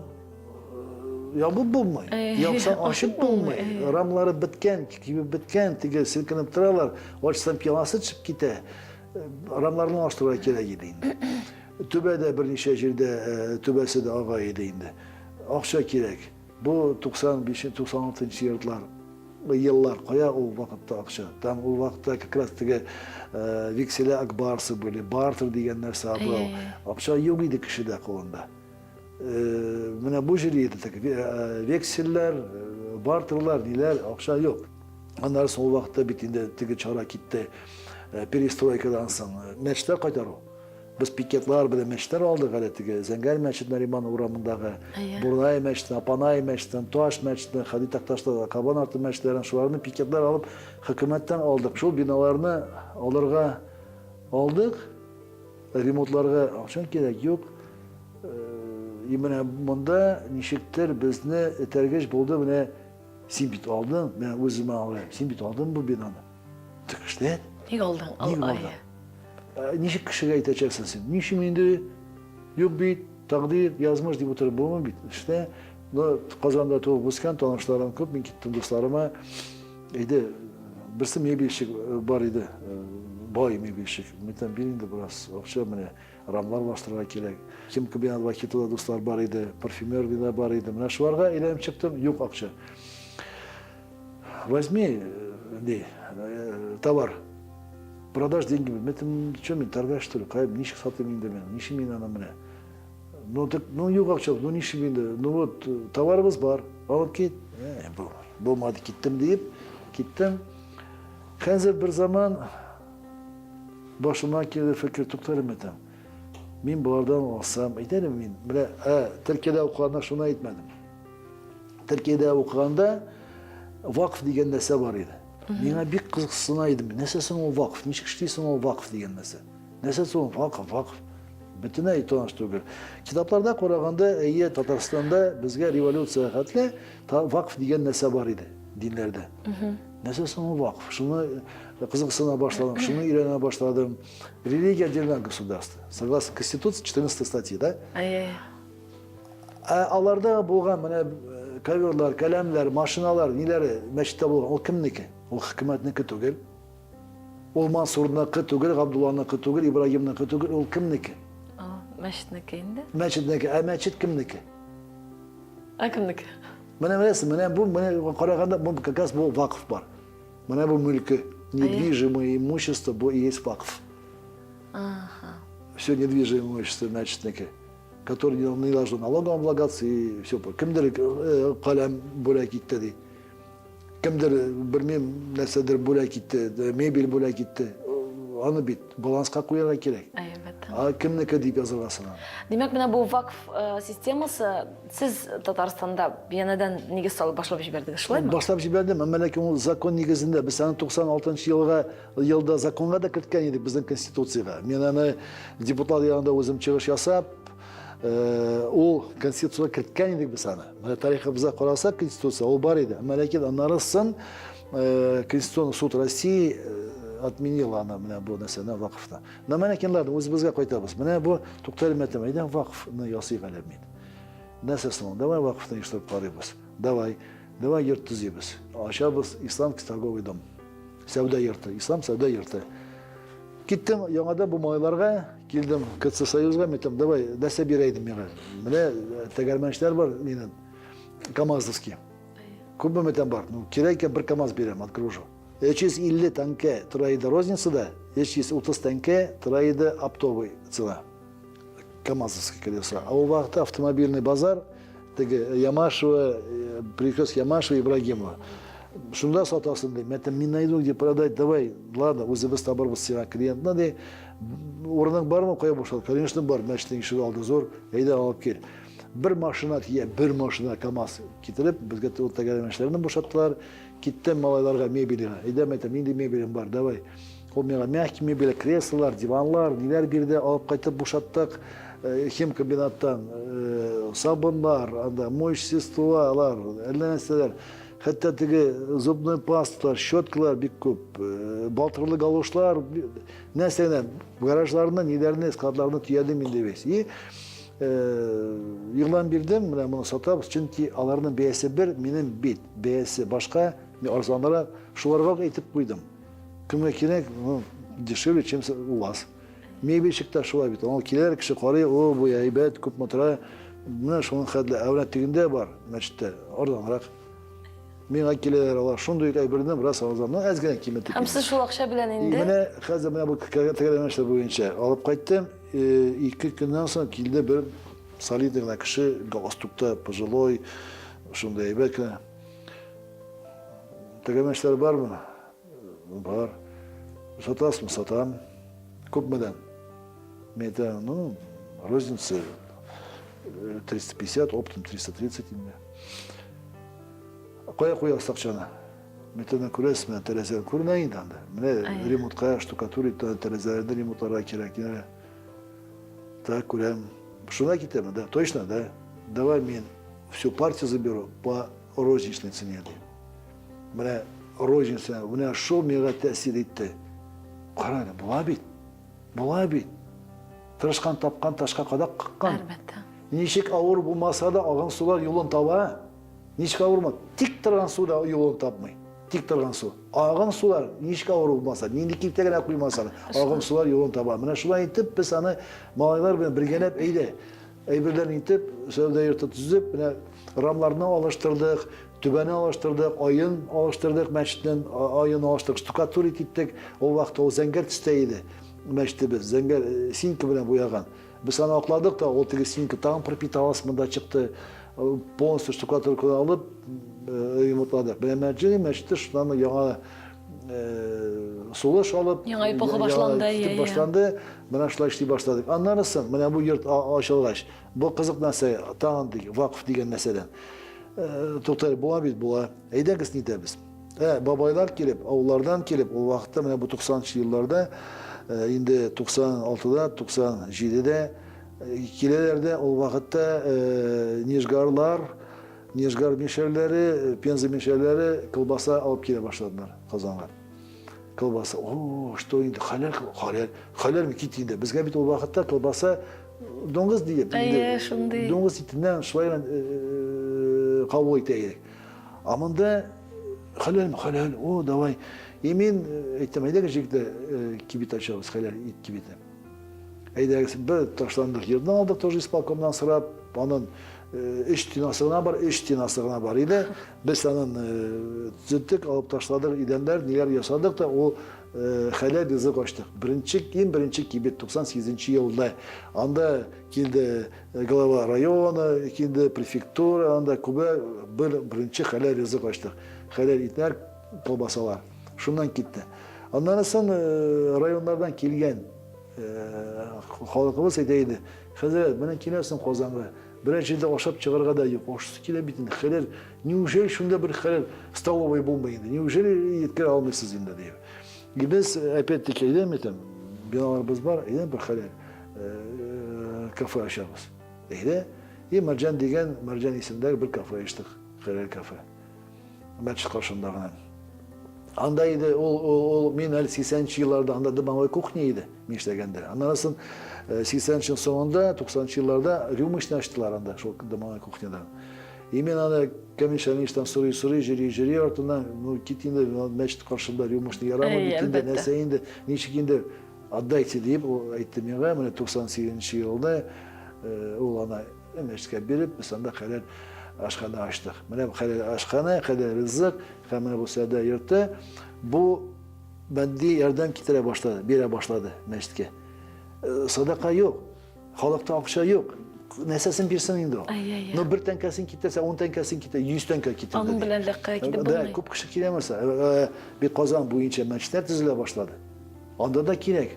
ябып булмый. Япсаң ачып булмый. Рамлары беткән, кибеп беткән, теге селкенеп торалар. Ачсаң пиласы төшеп китә. Рамларны алыштырырга кирәк иде инде. Түбә дә берничә җирдә түбәсе дә ага иде инде. Акча кирәк. Бу 95-96 еллар, еллар, кая ул вакытта акча? Там ул вакытта как раз теге векселя Акбарсы были, бартер дигән нәрсә был. Акча юк иде кешедә кулында. Менә бу җир иде теге вексельләр, бартерлар, ниләр, акча юк. Аннары соң ул вакытта бит инде теге чара китте, перестройкадан соң мәчетләр кайтару. Без пикетлар белән мәчетләр алдык әле теге Зәңгәр мәчет Нариман урамындагы, Бурнай мәчетен, Апанай мәчетен, Таш мәчетен, Хади Такташтагы Кабан арты мәчетләрен, шуларны пикетлар алып хөкүмәттән алдык. Шул биналарны алырга алдык, ремонтларга акча кирәк юк. И менә монда ничектер безне этәргеч булды, менә син бит алдың, менә үземә алыйм, син бит алдың бу бинаны. Так эшләт. Ник алдың? Ник алдың? Ничек кешегә әйтәчәксең син? Ничем инде? Юк бит, тәкъдир, язмыш дип утырып булмый бит. Эштә, но Казанда туып үскән танышларым күп, мин киттем дусларыма. Әйдә, берсе мебельщик бар иде, бай мебельщик. Мин әйтәм, бир инде бераз акча, менә рамлар алыштырырга кирәк. Химкомбинат Вахитовда дуслар бар иде, парфюмер да бар иде. Менә шуларга әйләнеп чыктым, юк акча. Возьми, ди, товар, продашь деньги. Мин әйтәм, что мин торгаш, что ли, кая, ничек сатыйм инде мин, ничек мин аны менә. Ну, так, ну, юк акча, ну, ничек инде, ну, вот, товарыбыз бар, алып кит. Булмады, киттем диеп, киттем. Хәзер бер заман башыма килде фикер, туктале, әйтәм. Мин болардан алсам, әйтәле мин, менә, Төркиядә укыганда шуны әйтмәдем. Төркиядә укыганда вакф дигән нәрсә бар иде. Миңа бик кызыксына идем. Нәрсә соң ул вакф? Ничек эшли соң ул вакф дигән нәрсә? Нәрсә соң вакф, вакф? Бөтенләй таныш түгел. Китапларда караганда, әйе, Татарстанда безгә революция хәтле вакф дигән нәрсә бар иде диннәрдә. Нәрсә соң ул вакф? Шуны кызыксына башладым, шуны өйрәнә башладым. Религия отдельное государство. Согласно Конституции 14 статьи, да? Әйе. Ә аларда булган менә коверлар, каләмнәр, машиналар, ниләре мәчеттә булган, ул кемнеке? Ул хөкүмәтнеке түгел. Ул Мансурныкы түгел, Габдулланыкы түгел, Ибрагимныкы түгел, ул кемнеке? Мәчетнеке инде. Мәчетнеке. Ә мәчет кемнеке? Ә кемнеке? Менә беләсез, менә бу менә караганда бу как раз бу вакыф бар. Менә бу мөлке, недвижимое имущество, бу и есть вакыф. Ага. Все недвижимое имущество мәчетнеке. Который не должно налогом облагаться и все. Кемдер каләм бүләк итте ди. Кемдер белмим нәрсәдер бүләк итте, мебель бүләк итте. Аны бит баланска куярга кирәк. Әлбәттә. А кемнеке дип язырга соң аны? Димәк, менә бу вакф системасы сез Татарстанда янәдән нигез салып башлап җибәрдегез, шулаймы? Башлап җибәрдем, әмма ләкин ул закон нигезендә без аны 96 елга елда законга да керткән идек безнең конституциягә. Мин аны депутат янында үзем чыгыш ясап, ул конституциягә керткән идек без аны. Менә тарихыбызга карасак, конституция ул бар иде. Әмма ләкин аннары соң Конституционный суд России отменил аны менә бу нәрсәне вакыфны. Но менә ләкин үзебезгә кайтабыз. Менә бу туктале мәтәм, әйдә вакыфны ясыйк әле мин. Нәрсә соң? Давай вакыфны оештырып карыйбыз. Давай. Давай йорт төзибез. Ачабыз Исламский торговый дом. Сәүдә йорты, Ислам сәүдә йорты. Киттем яңадан бу малайларга, килдем КЦ Союзга, мин әйтәм, давай, нәрсә бирә идем миңа. Менә тәгәрмәчләр бар минем, КАМАЗовский. Күпме әйтәм бар? Ну, кирәк икән бер КАМАЗ бирәм, отгружу. 350 тәңкә тора иде розницада, 330 тәңкә тора иде оптовый цена. КАМАЗовский колеса. А ул вакытта автомобильный базар, теге Ямашева, перекресток Ямашева, Ибрагимова. Шунда сатасың, ди. Мин әйтәм, мин найду где продать, давай, ладно, үзебез табырбыз сиңа клиентны, ди. Урының бармы, кая бушат? Конечно, бар, мәчетнең ишеге алды зур, әйдә алып кил. Бер машина тия, бер машина КАМАЗ китереп, безгә ул тәгәрмәчләрне бушаттылар. Киттем малайларга мебельгә. Әйдә, әйтәм, нинди мебелем бар, давай. Ул миңа мягкий мебель, креслолар, диванлар, ниләр бирде, алып кайтып бушаттык. Э, химкомбинаттан э, сабыннар, анда моющие средстволар, әллә нәрсәләр. Хәтта теге зубной пасталар, щеткалар бик күп, э, балтырлы галошлар, нәрсә генә, гаражларны, ниләрне, складларны төядем инде весь. И игълан бирдем, менә моны сатабыз, чөнки аларның бәясе бер, минем бит бәясе башка, мин арзанрак, шуларга ук әйтеп куйдым. Кемгә кирәк, ну, дешевле, чем у вас. Мебельщик та шулай бит. Аңа киләр, кеше карый, о, бу әйбәт, күпме тора. Менә шуның хәтле. Ә менә тегендә бар, мәчеттә, арзанрак. Миңа киләләр алар, шундый ук әйберне бераз арзан, ну, әз генә киметеп. Һәм сез шул акча белән инде? Менә хәзер менә бу тәгәрмәчләр буенча алып кайттым. Ике көннән соң килде бер солидный гына кеше, галстукта, пожилой, шундый әйбәт кенә. Тәгәрмәчләр бармы? Бар. Сатасызмы? Сатам. Күпмедән? Мин әйтәм, ну, розница 350, оптом 330 инде. Кая куясыз акчаны? Мин әйтәм, күрәсез, менә тәрәзәдән күренә инде анда. Менә ремонтка, штукатурить, тәрәзәләрне ремонтларга кирәк. Так, күрәм. Шунда китәме, да? Точно, да? Давай мин всю партию заберу по розничной цене, ди. Менә розница, менә шул миңа тәэсир итте. Кара әле, була бит. Була бит. Тырышкан тапкан ташка кадак каккан. Әлбәттә. Ничек авыр булмаса да, агын сулар юлын таба. Ничек авыр булма, тик торган су да юлын тапмый. Тик торган су. Агын сулар ничек авыр булмаса, нинди киртә генә куймаса да, агын сулар юлын таба. Менә шулай итеп без аны малайлар белән бергәләп әйдә, әйберләрне итеп, сәүдә йорты төзеп, менә рамларны алыштырдык, түбәне алыштырдык, аен алыштырдык, мәчетнең аен алыштырдык, штукатурить иттек. Ул вакытта ул зәңгәр төстә иде мәчетебез, зәңгәр э, синька белән буяган. Без аны акладык та, ул теге синька тагын пропиталась монда чыкты. Э, полностью штукатурканы алып, э, ремонтладык. Менә мәчет, мәчеттә шуннан яңа сулыш алып, яңа эпоха башланды, китеп башланды. Менә шулай эшли башладык. Аннары соң менә бу йорт ачылгач, бу кызык нәрсә, тагын вакыф дигән нәрсәдән. Туктале, була бит, була. Әйдәгез нитәбез. Ә, бабайлар килеп, авыллардан килеп, ул вакытта менә бу 90 елларда, инде 96-да, 97-дә киләләр дә, ул вакытта нижгарлар, Нижгар мишәрләре, Пенза мишәрләре колбаса алып килә башладылар Казанга. Колбаса, о, что инде, хәләл, хәләл, хәләл кит инде. Безгә бит ул вакытта колбаса дуңгыз диеп, инде, шундый. Дуңгыз итеннән шулай белән кабул итә идек. Ә монда хәләлме, хәләл, о, давай. И мин әйттем, әйдәгез җегетләр, кибет ачабыз, хәләл ит кибете. Әйдәгез, бер ташландык йортны алдык тоже исполкомнан сорап, анын өч стенасы гына бар, өч стенасы гына бар иде. Без анын төзеттек, алып ташладык, идәннәр, ниләр ясадык та, ул хәләл ризык ачтык. Беренче, иң беренче кибет 98 елда. Анда килде глава района, килде префектура, анда күбә бер беренче хәләл ризык ачтык. Хәләл итләр, колбасалар. Шуннан китте. Аннан соң районнардан килгән Халкыбыз әйтә иде, хәзрәт, менә киләсең Казанга, берәр җирдә ашап чыгарга да юк, ашысы килә бит инде, хәләл, неужели шунда бер хәләл столовый булмый инде, неужели еткерә алмыйсыз инде, дип. И без, опять-таки, әйдәм әйтәм, биналарыбыз бар, әйдә бер хәләл кафе ачабыз. Әйдә. И Марҗан дигән, Марҗан исемдәге бер кафе ачтык, хәләл кафе. Мәчет каршында гына. Анда иде, ул, ул, ул, мин әле 80 елларда, анда дымовая кухня иде, мин эшләгәндә. Аннан соң 80 ел соңында, 90 елларда рюмочный ачтылар анда, шул дымовая кухнядан. И мин аны Камил Шамилевичтан сорый-сорый, җөри-җөри артыннан, ну, кит инде, мәчет каршында рюмочный ярамый бит инде, нәрсә инде, ничек инде, отдайте дип, ул әйтте миңа, менә 98 елда ул аны Мәчеткә биреп, без анда хәләл ашханә ачтык. Менә хәләл ашханә, хәләл ризык һәм менә бу сәүдә йорты бу матди ярдәм китерә башлады, бирә башлады мәчеткә. Э, садака юк, халыкта акча юк. Нәрсәсен бирсен инде ул? Ну, бер тәңкәсен китерсә, ун тәңкәсен китер, 100 тәңкә китерде. Аның белән дә кая китеп булмый. Да, күп кеше килә нәрсә. Э, э, бит Казан буенча мәчетләр төзелә башлады. Анда да кирәк.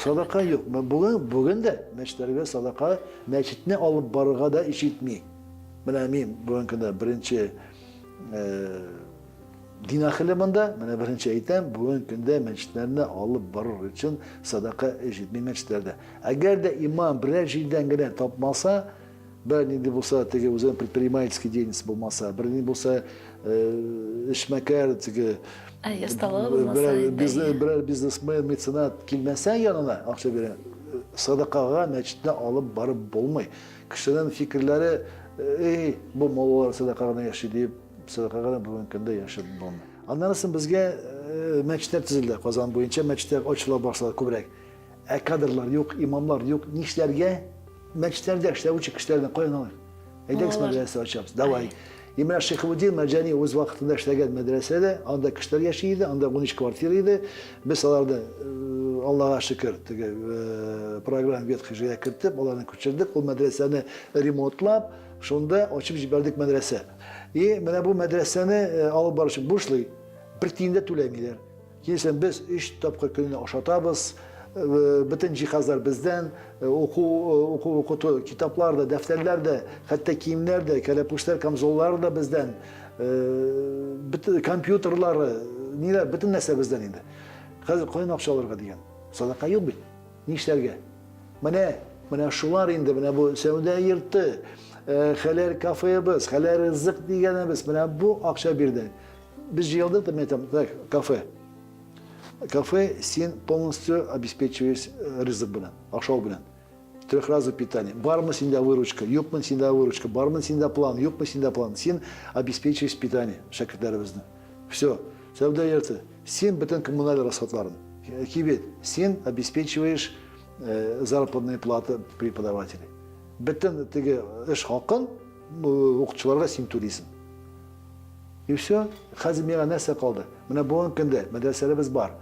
Садака юк. Бүген, бүген дә мәчетләргә садака, мәчетне алып барырга да җитми. Менә мин бүгенге көндә беренче э, дин әһеле монда, менә беренче әйтәм, бүгенге көндә мәчетләрне алып барыр өчен садака җитми мәчетләрдә. Әгәр дә имам берәр җирдән генә тапмаса, бер нинди булса теге үзенең предпринимательский деятельность булмаса, бер нинди булса э, эшмәкәр теге осталыгы булмаса, берәр, бизнес, берәр бизнесмен, меценат килмәсә янына акча бирә, садакага мәчетне алып барып булмый. Кешенең фикерләре, эй, бу муллалар садака гына яши дип, садака гына бүгенге көндә яшәп булмый. Аннан соң безгә э, мәчетләр төзелде. Казан буенча мәчетләр ачыла башлады күбрәк. Ә кадрлар юк, имамлар юк. Нишләргә? Мәчетләрдә эшләүче кешеләрне каян алыйк? Әйдәгез мәдрәсә ачабыз. Давай. И менә Шихабуддин Мәрҗани үз вакытында эшләгән мәдрәсәдә, анда кешеләр яши иде, анда 13 квартира иде. Без аларны, э, Аллага шөкер, теге э, программа ветхий жилья кертеп, аларны күчердек. Ул мәдрәсәне ремонтлап, шунда ачып җибәрдек мәдрәсә. И менә бу мәдрәсәне э, алып баручы бушлый, бер тиен дә түләмиләр. Килсәң, без өч тапкыр көненә ашатабыз, бөтен җиһазлар бездән, уку, уку, укыту, китаплар да, дәфтәрләр дә, хәтта киемнәр дә, кәләпүшләр, камзоллар да бездән, бөтен компьютерлары, ниләр, бөтен нәрсә бездән инде. Хәзер каян акча алырга дигән? Садака юк бит. Нишләргә? Менә, менә шулар инде, менә бу сәүдә йорты, хәләл кафеебыз, хәләл ризык дигәнебез, менә бу акча бирде. Без җыелдык та, мин әйтәм, так, кафе. Кафе син полностью обеспечиваешь э, ризык белән, ашау белән. Трехразовое питание. Бармы синдә выручка, юкмы синдә выручка, бармы синдә план, юкмы синдә план. Син обеспечиваешь питание шәкертләребезне. Все. Сәүдә йорты. Син бөтен коммуналь расходларын. Э, кибет. Син обеспечиваешь э, заработные платы преподавателей. Бөтен теге эш хакын укытучыларга син түлисең. И все. Хәзер миңа нәрсә калды? Менә бүгенге көндә мәдрәсәләребез бар.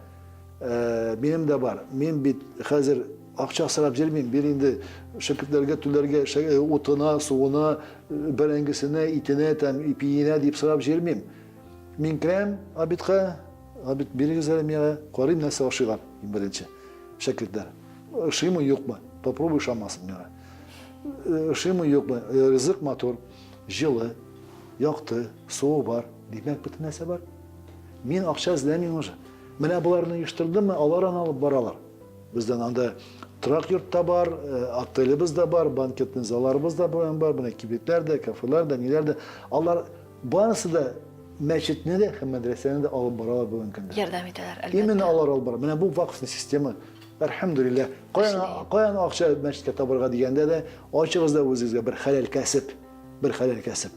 Э, минем дә бар. Мин бит хәзер акча сорап йөрмим. Бир инде шәкертләргә түләргә э, утына, суына, э, бәрәңгесенә, итенә, там, ипиенә дип сорап йөрмим. Мин керәм обедка, обед бирегез әле миңа, карыйм нәрсә ашыйлар иң беренче шәкертләр. Ошыймы, юкмы? Попробуй ошамасын миңа. Ошыймы, юкмы? Ризык матур, җылы. Якты, суы бар, димәк, бөтен нәрсә бар. Мин акча эзләмим уже. Менә боларны оештырдымы, алар аны алып баралар. Бездән анда торак йорт та бар, э, отелебез дә бар, банкетный залларыбыз да бар, менә кибетләр дә, кафелар да, ниләр дә. Алар барысы да мәчетне дә һәм мәдрәсәне дә алып баралар бүгенге көндә. Ярдәм итәләр, әлбәттә. Именно алар алып бара. Менә бу вакыфный система. Әлхәмдүлилләһ. Каян, каян акча мәчеткә табарга дигәндә дә, ачыгыз да үзегезгә бер хәләл кәсеп. Бер хәләл кәсеп.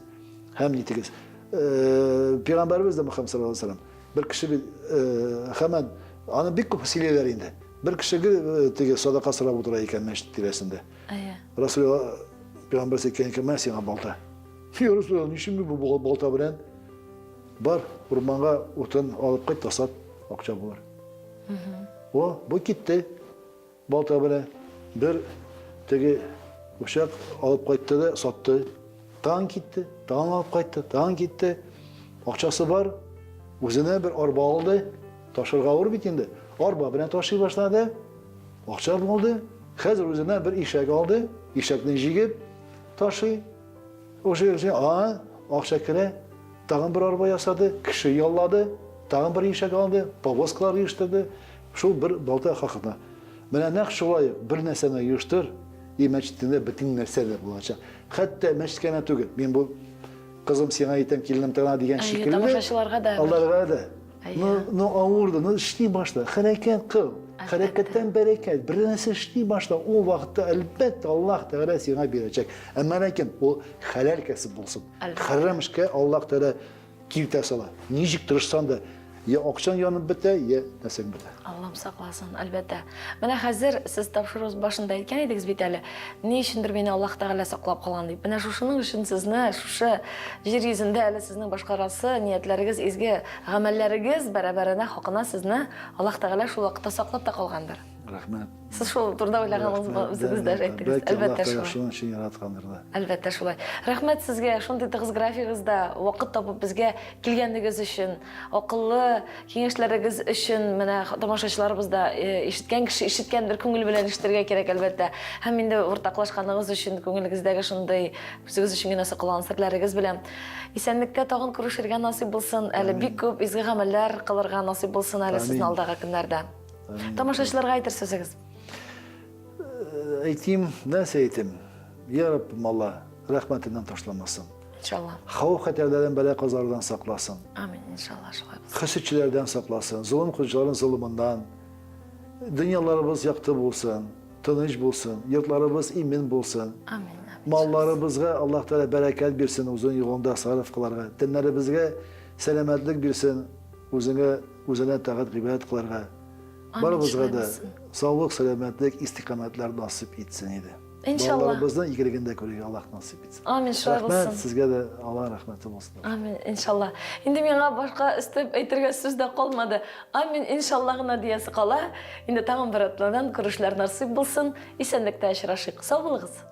Һәм нитегез. Э, пәйгамбәребез дә Мөхәммәд саллаллаһу алейһи вәсәлләм бер кеше бит э, һәмән аны бик күп сөйлиләр инде. Бер кеше э, теге садака сорап утыра икән мәчет тирәсендә. Әйе. Расулулла пәйгамбәр әйткән икән, мә сиңа балта. Я Расулулла, ничек мин бу балта белән? Бар, урманга утын алып кайт та сат, акча булыр. О, бу китте. Балта белән бер теге пычак алып кайтты да сатты. Тагын китте, тагын алып кайтты, тагын китте. Акчасы бар, үзенә бер арба алды. Ташырга авыр бит инде. Арба белән ташый башлады. Акча булды. Хәзер үзенә бер ишәк алды. Ишәкне җигеп ташый. Уже а, акча керә. Тагын бер арба ясады, кеше яллады, тагын бер ишәк алды, повозкалар оештырды. Шул бер балта хакына. Менә нәкъ шулай бер нәрсәне оештыр, и мәчетендә бөтен нәрсә дә булачак. Хәтта мәчеткә генә түгел. Мин бу кызым сиңа әйтәм, киленем тагына дигән шикелле. Тамашачыларга да. Аларга да. Ну, ну авыр да, ну эшли башла, хәрәкәт кыл. Хәрәкәттән бәрәкәт. Бер нәрсә эшли башла. Ул вакытта әлбәттә Аллаһ Тәгалә сиңа бирәчәк. Әмма ләкин ул хәләл кәсеп булсын. Хәрам эшкә Аллаһ Тәгалә Киртә сала. Ничек тырышсаң да, я акчаң янып бетә, я нәрсәң бетә. Аллам сакласын, әлбәттә. Менә хәзер сез тапшыруыбыз башында әйткән идегез бит әле, ни өчендер мине Аллаһ Тәгалә саклап калган дип. Менә шушының өчен сезне шушы җир йөзендә әле сезнең башкарасы ниятләрегез, изге гамәлләрегез бәрабәренә хакына сезне Аллаһ Тәгалә шул вакытта саклап та калгандыр. Рәхмәт. Сез шул турыда уйлаганыгыз үзегез дә әйттегез. Әлбәттә шулай. Шуның өчен яраткандыр да. Әлбәттә шулай. Рәхмәт сезгә шундый тыгыз графигыгызда вакыт табып безгә килгәнегез өчен, акыллы киңәшләрегез өчен. Менә тамашачыларыбыз да э, ишеткән кеше ишеткәндер, күңел белән ишетергә кирәк, әлбәттә. Һәм инде уртаклашканыгыз өчен күңелегездәге шундый үзегез өчен генә саклаган серләрегез белән. Исәнлектә тагын күрешергә насыйп булсын. Әле бик күп изге гамәлләр кылырга насыйп булсын әле сезнең алдагы көннәрдә. Тамашачыларга әйтер сүзегез. Э, әйтим, нәрсә әйтим? Я Раббым Алла, рәхмәтеннән ташламасын. Иншалла. Хәвеф-хәтәрләрдән, бәла-казалардан сакласын. Амин, иншалла, шулай булсын. Хөсетчеләрдән сакласын, золым кылучыларның золымыннан. Дөньяларыбыз якты булсын, тыныч булсын, йортларыбыз имин булсын. Амин. Малларыбызга Аллаһ Тәгалә бәрәкәт бирсен, озын юлында сарыф кыларга. Тәннәребезгә сәламәтлек бирсен, үзеңә Үзенә тагат гыйбадәт кылырга барыбызга да саулык, сәламәтлек, истикамәтләр насыйп итсен иде. Иншалла. Балаларыбызның игелеген дә күрергә Аллаһ насыйп итсен. Амин, шулай булсын. Рәхмәт сезгә дә, Аллаһ рәхмәте булсын. Амин, иншалла. Инде миңа башка өстәп әйтергә сүз дә калмады. Амин, иншалла гына диясе кала. Инде тагын бер атнадан күрешүләр насыйп булсын. Исәнлектә очрашыйк. Сау булыгыз.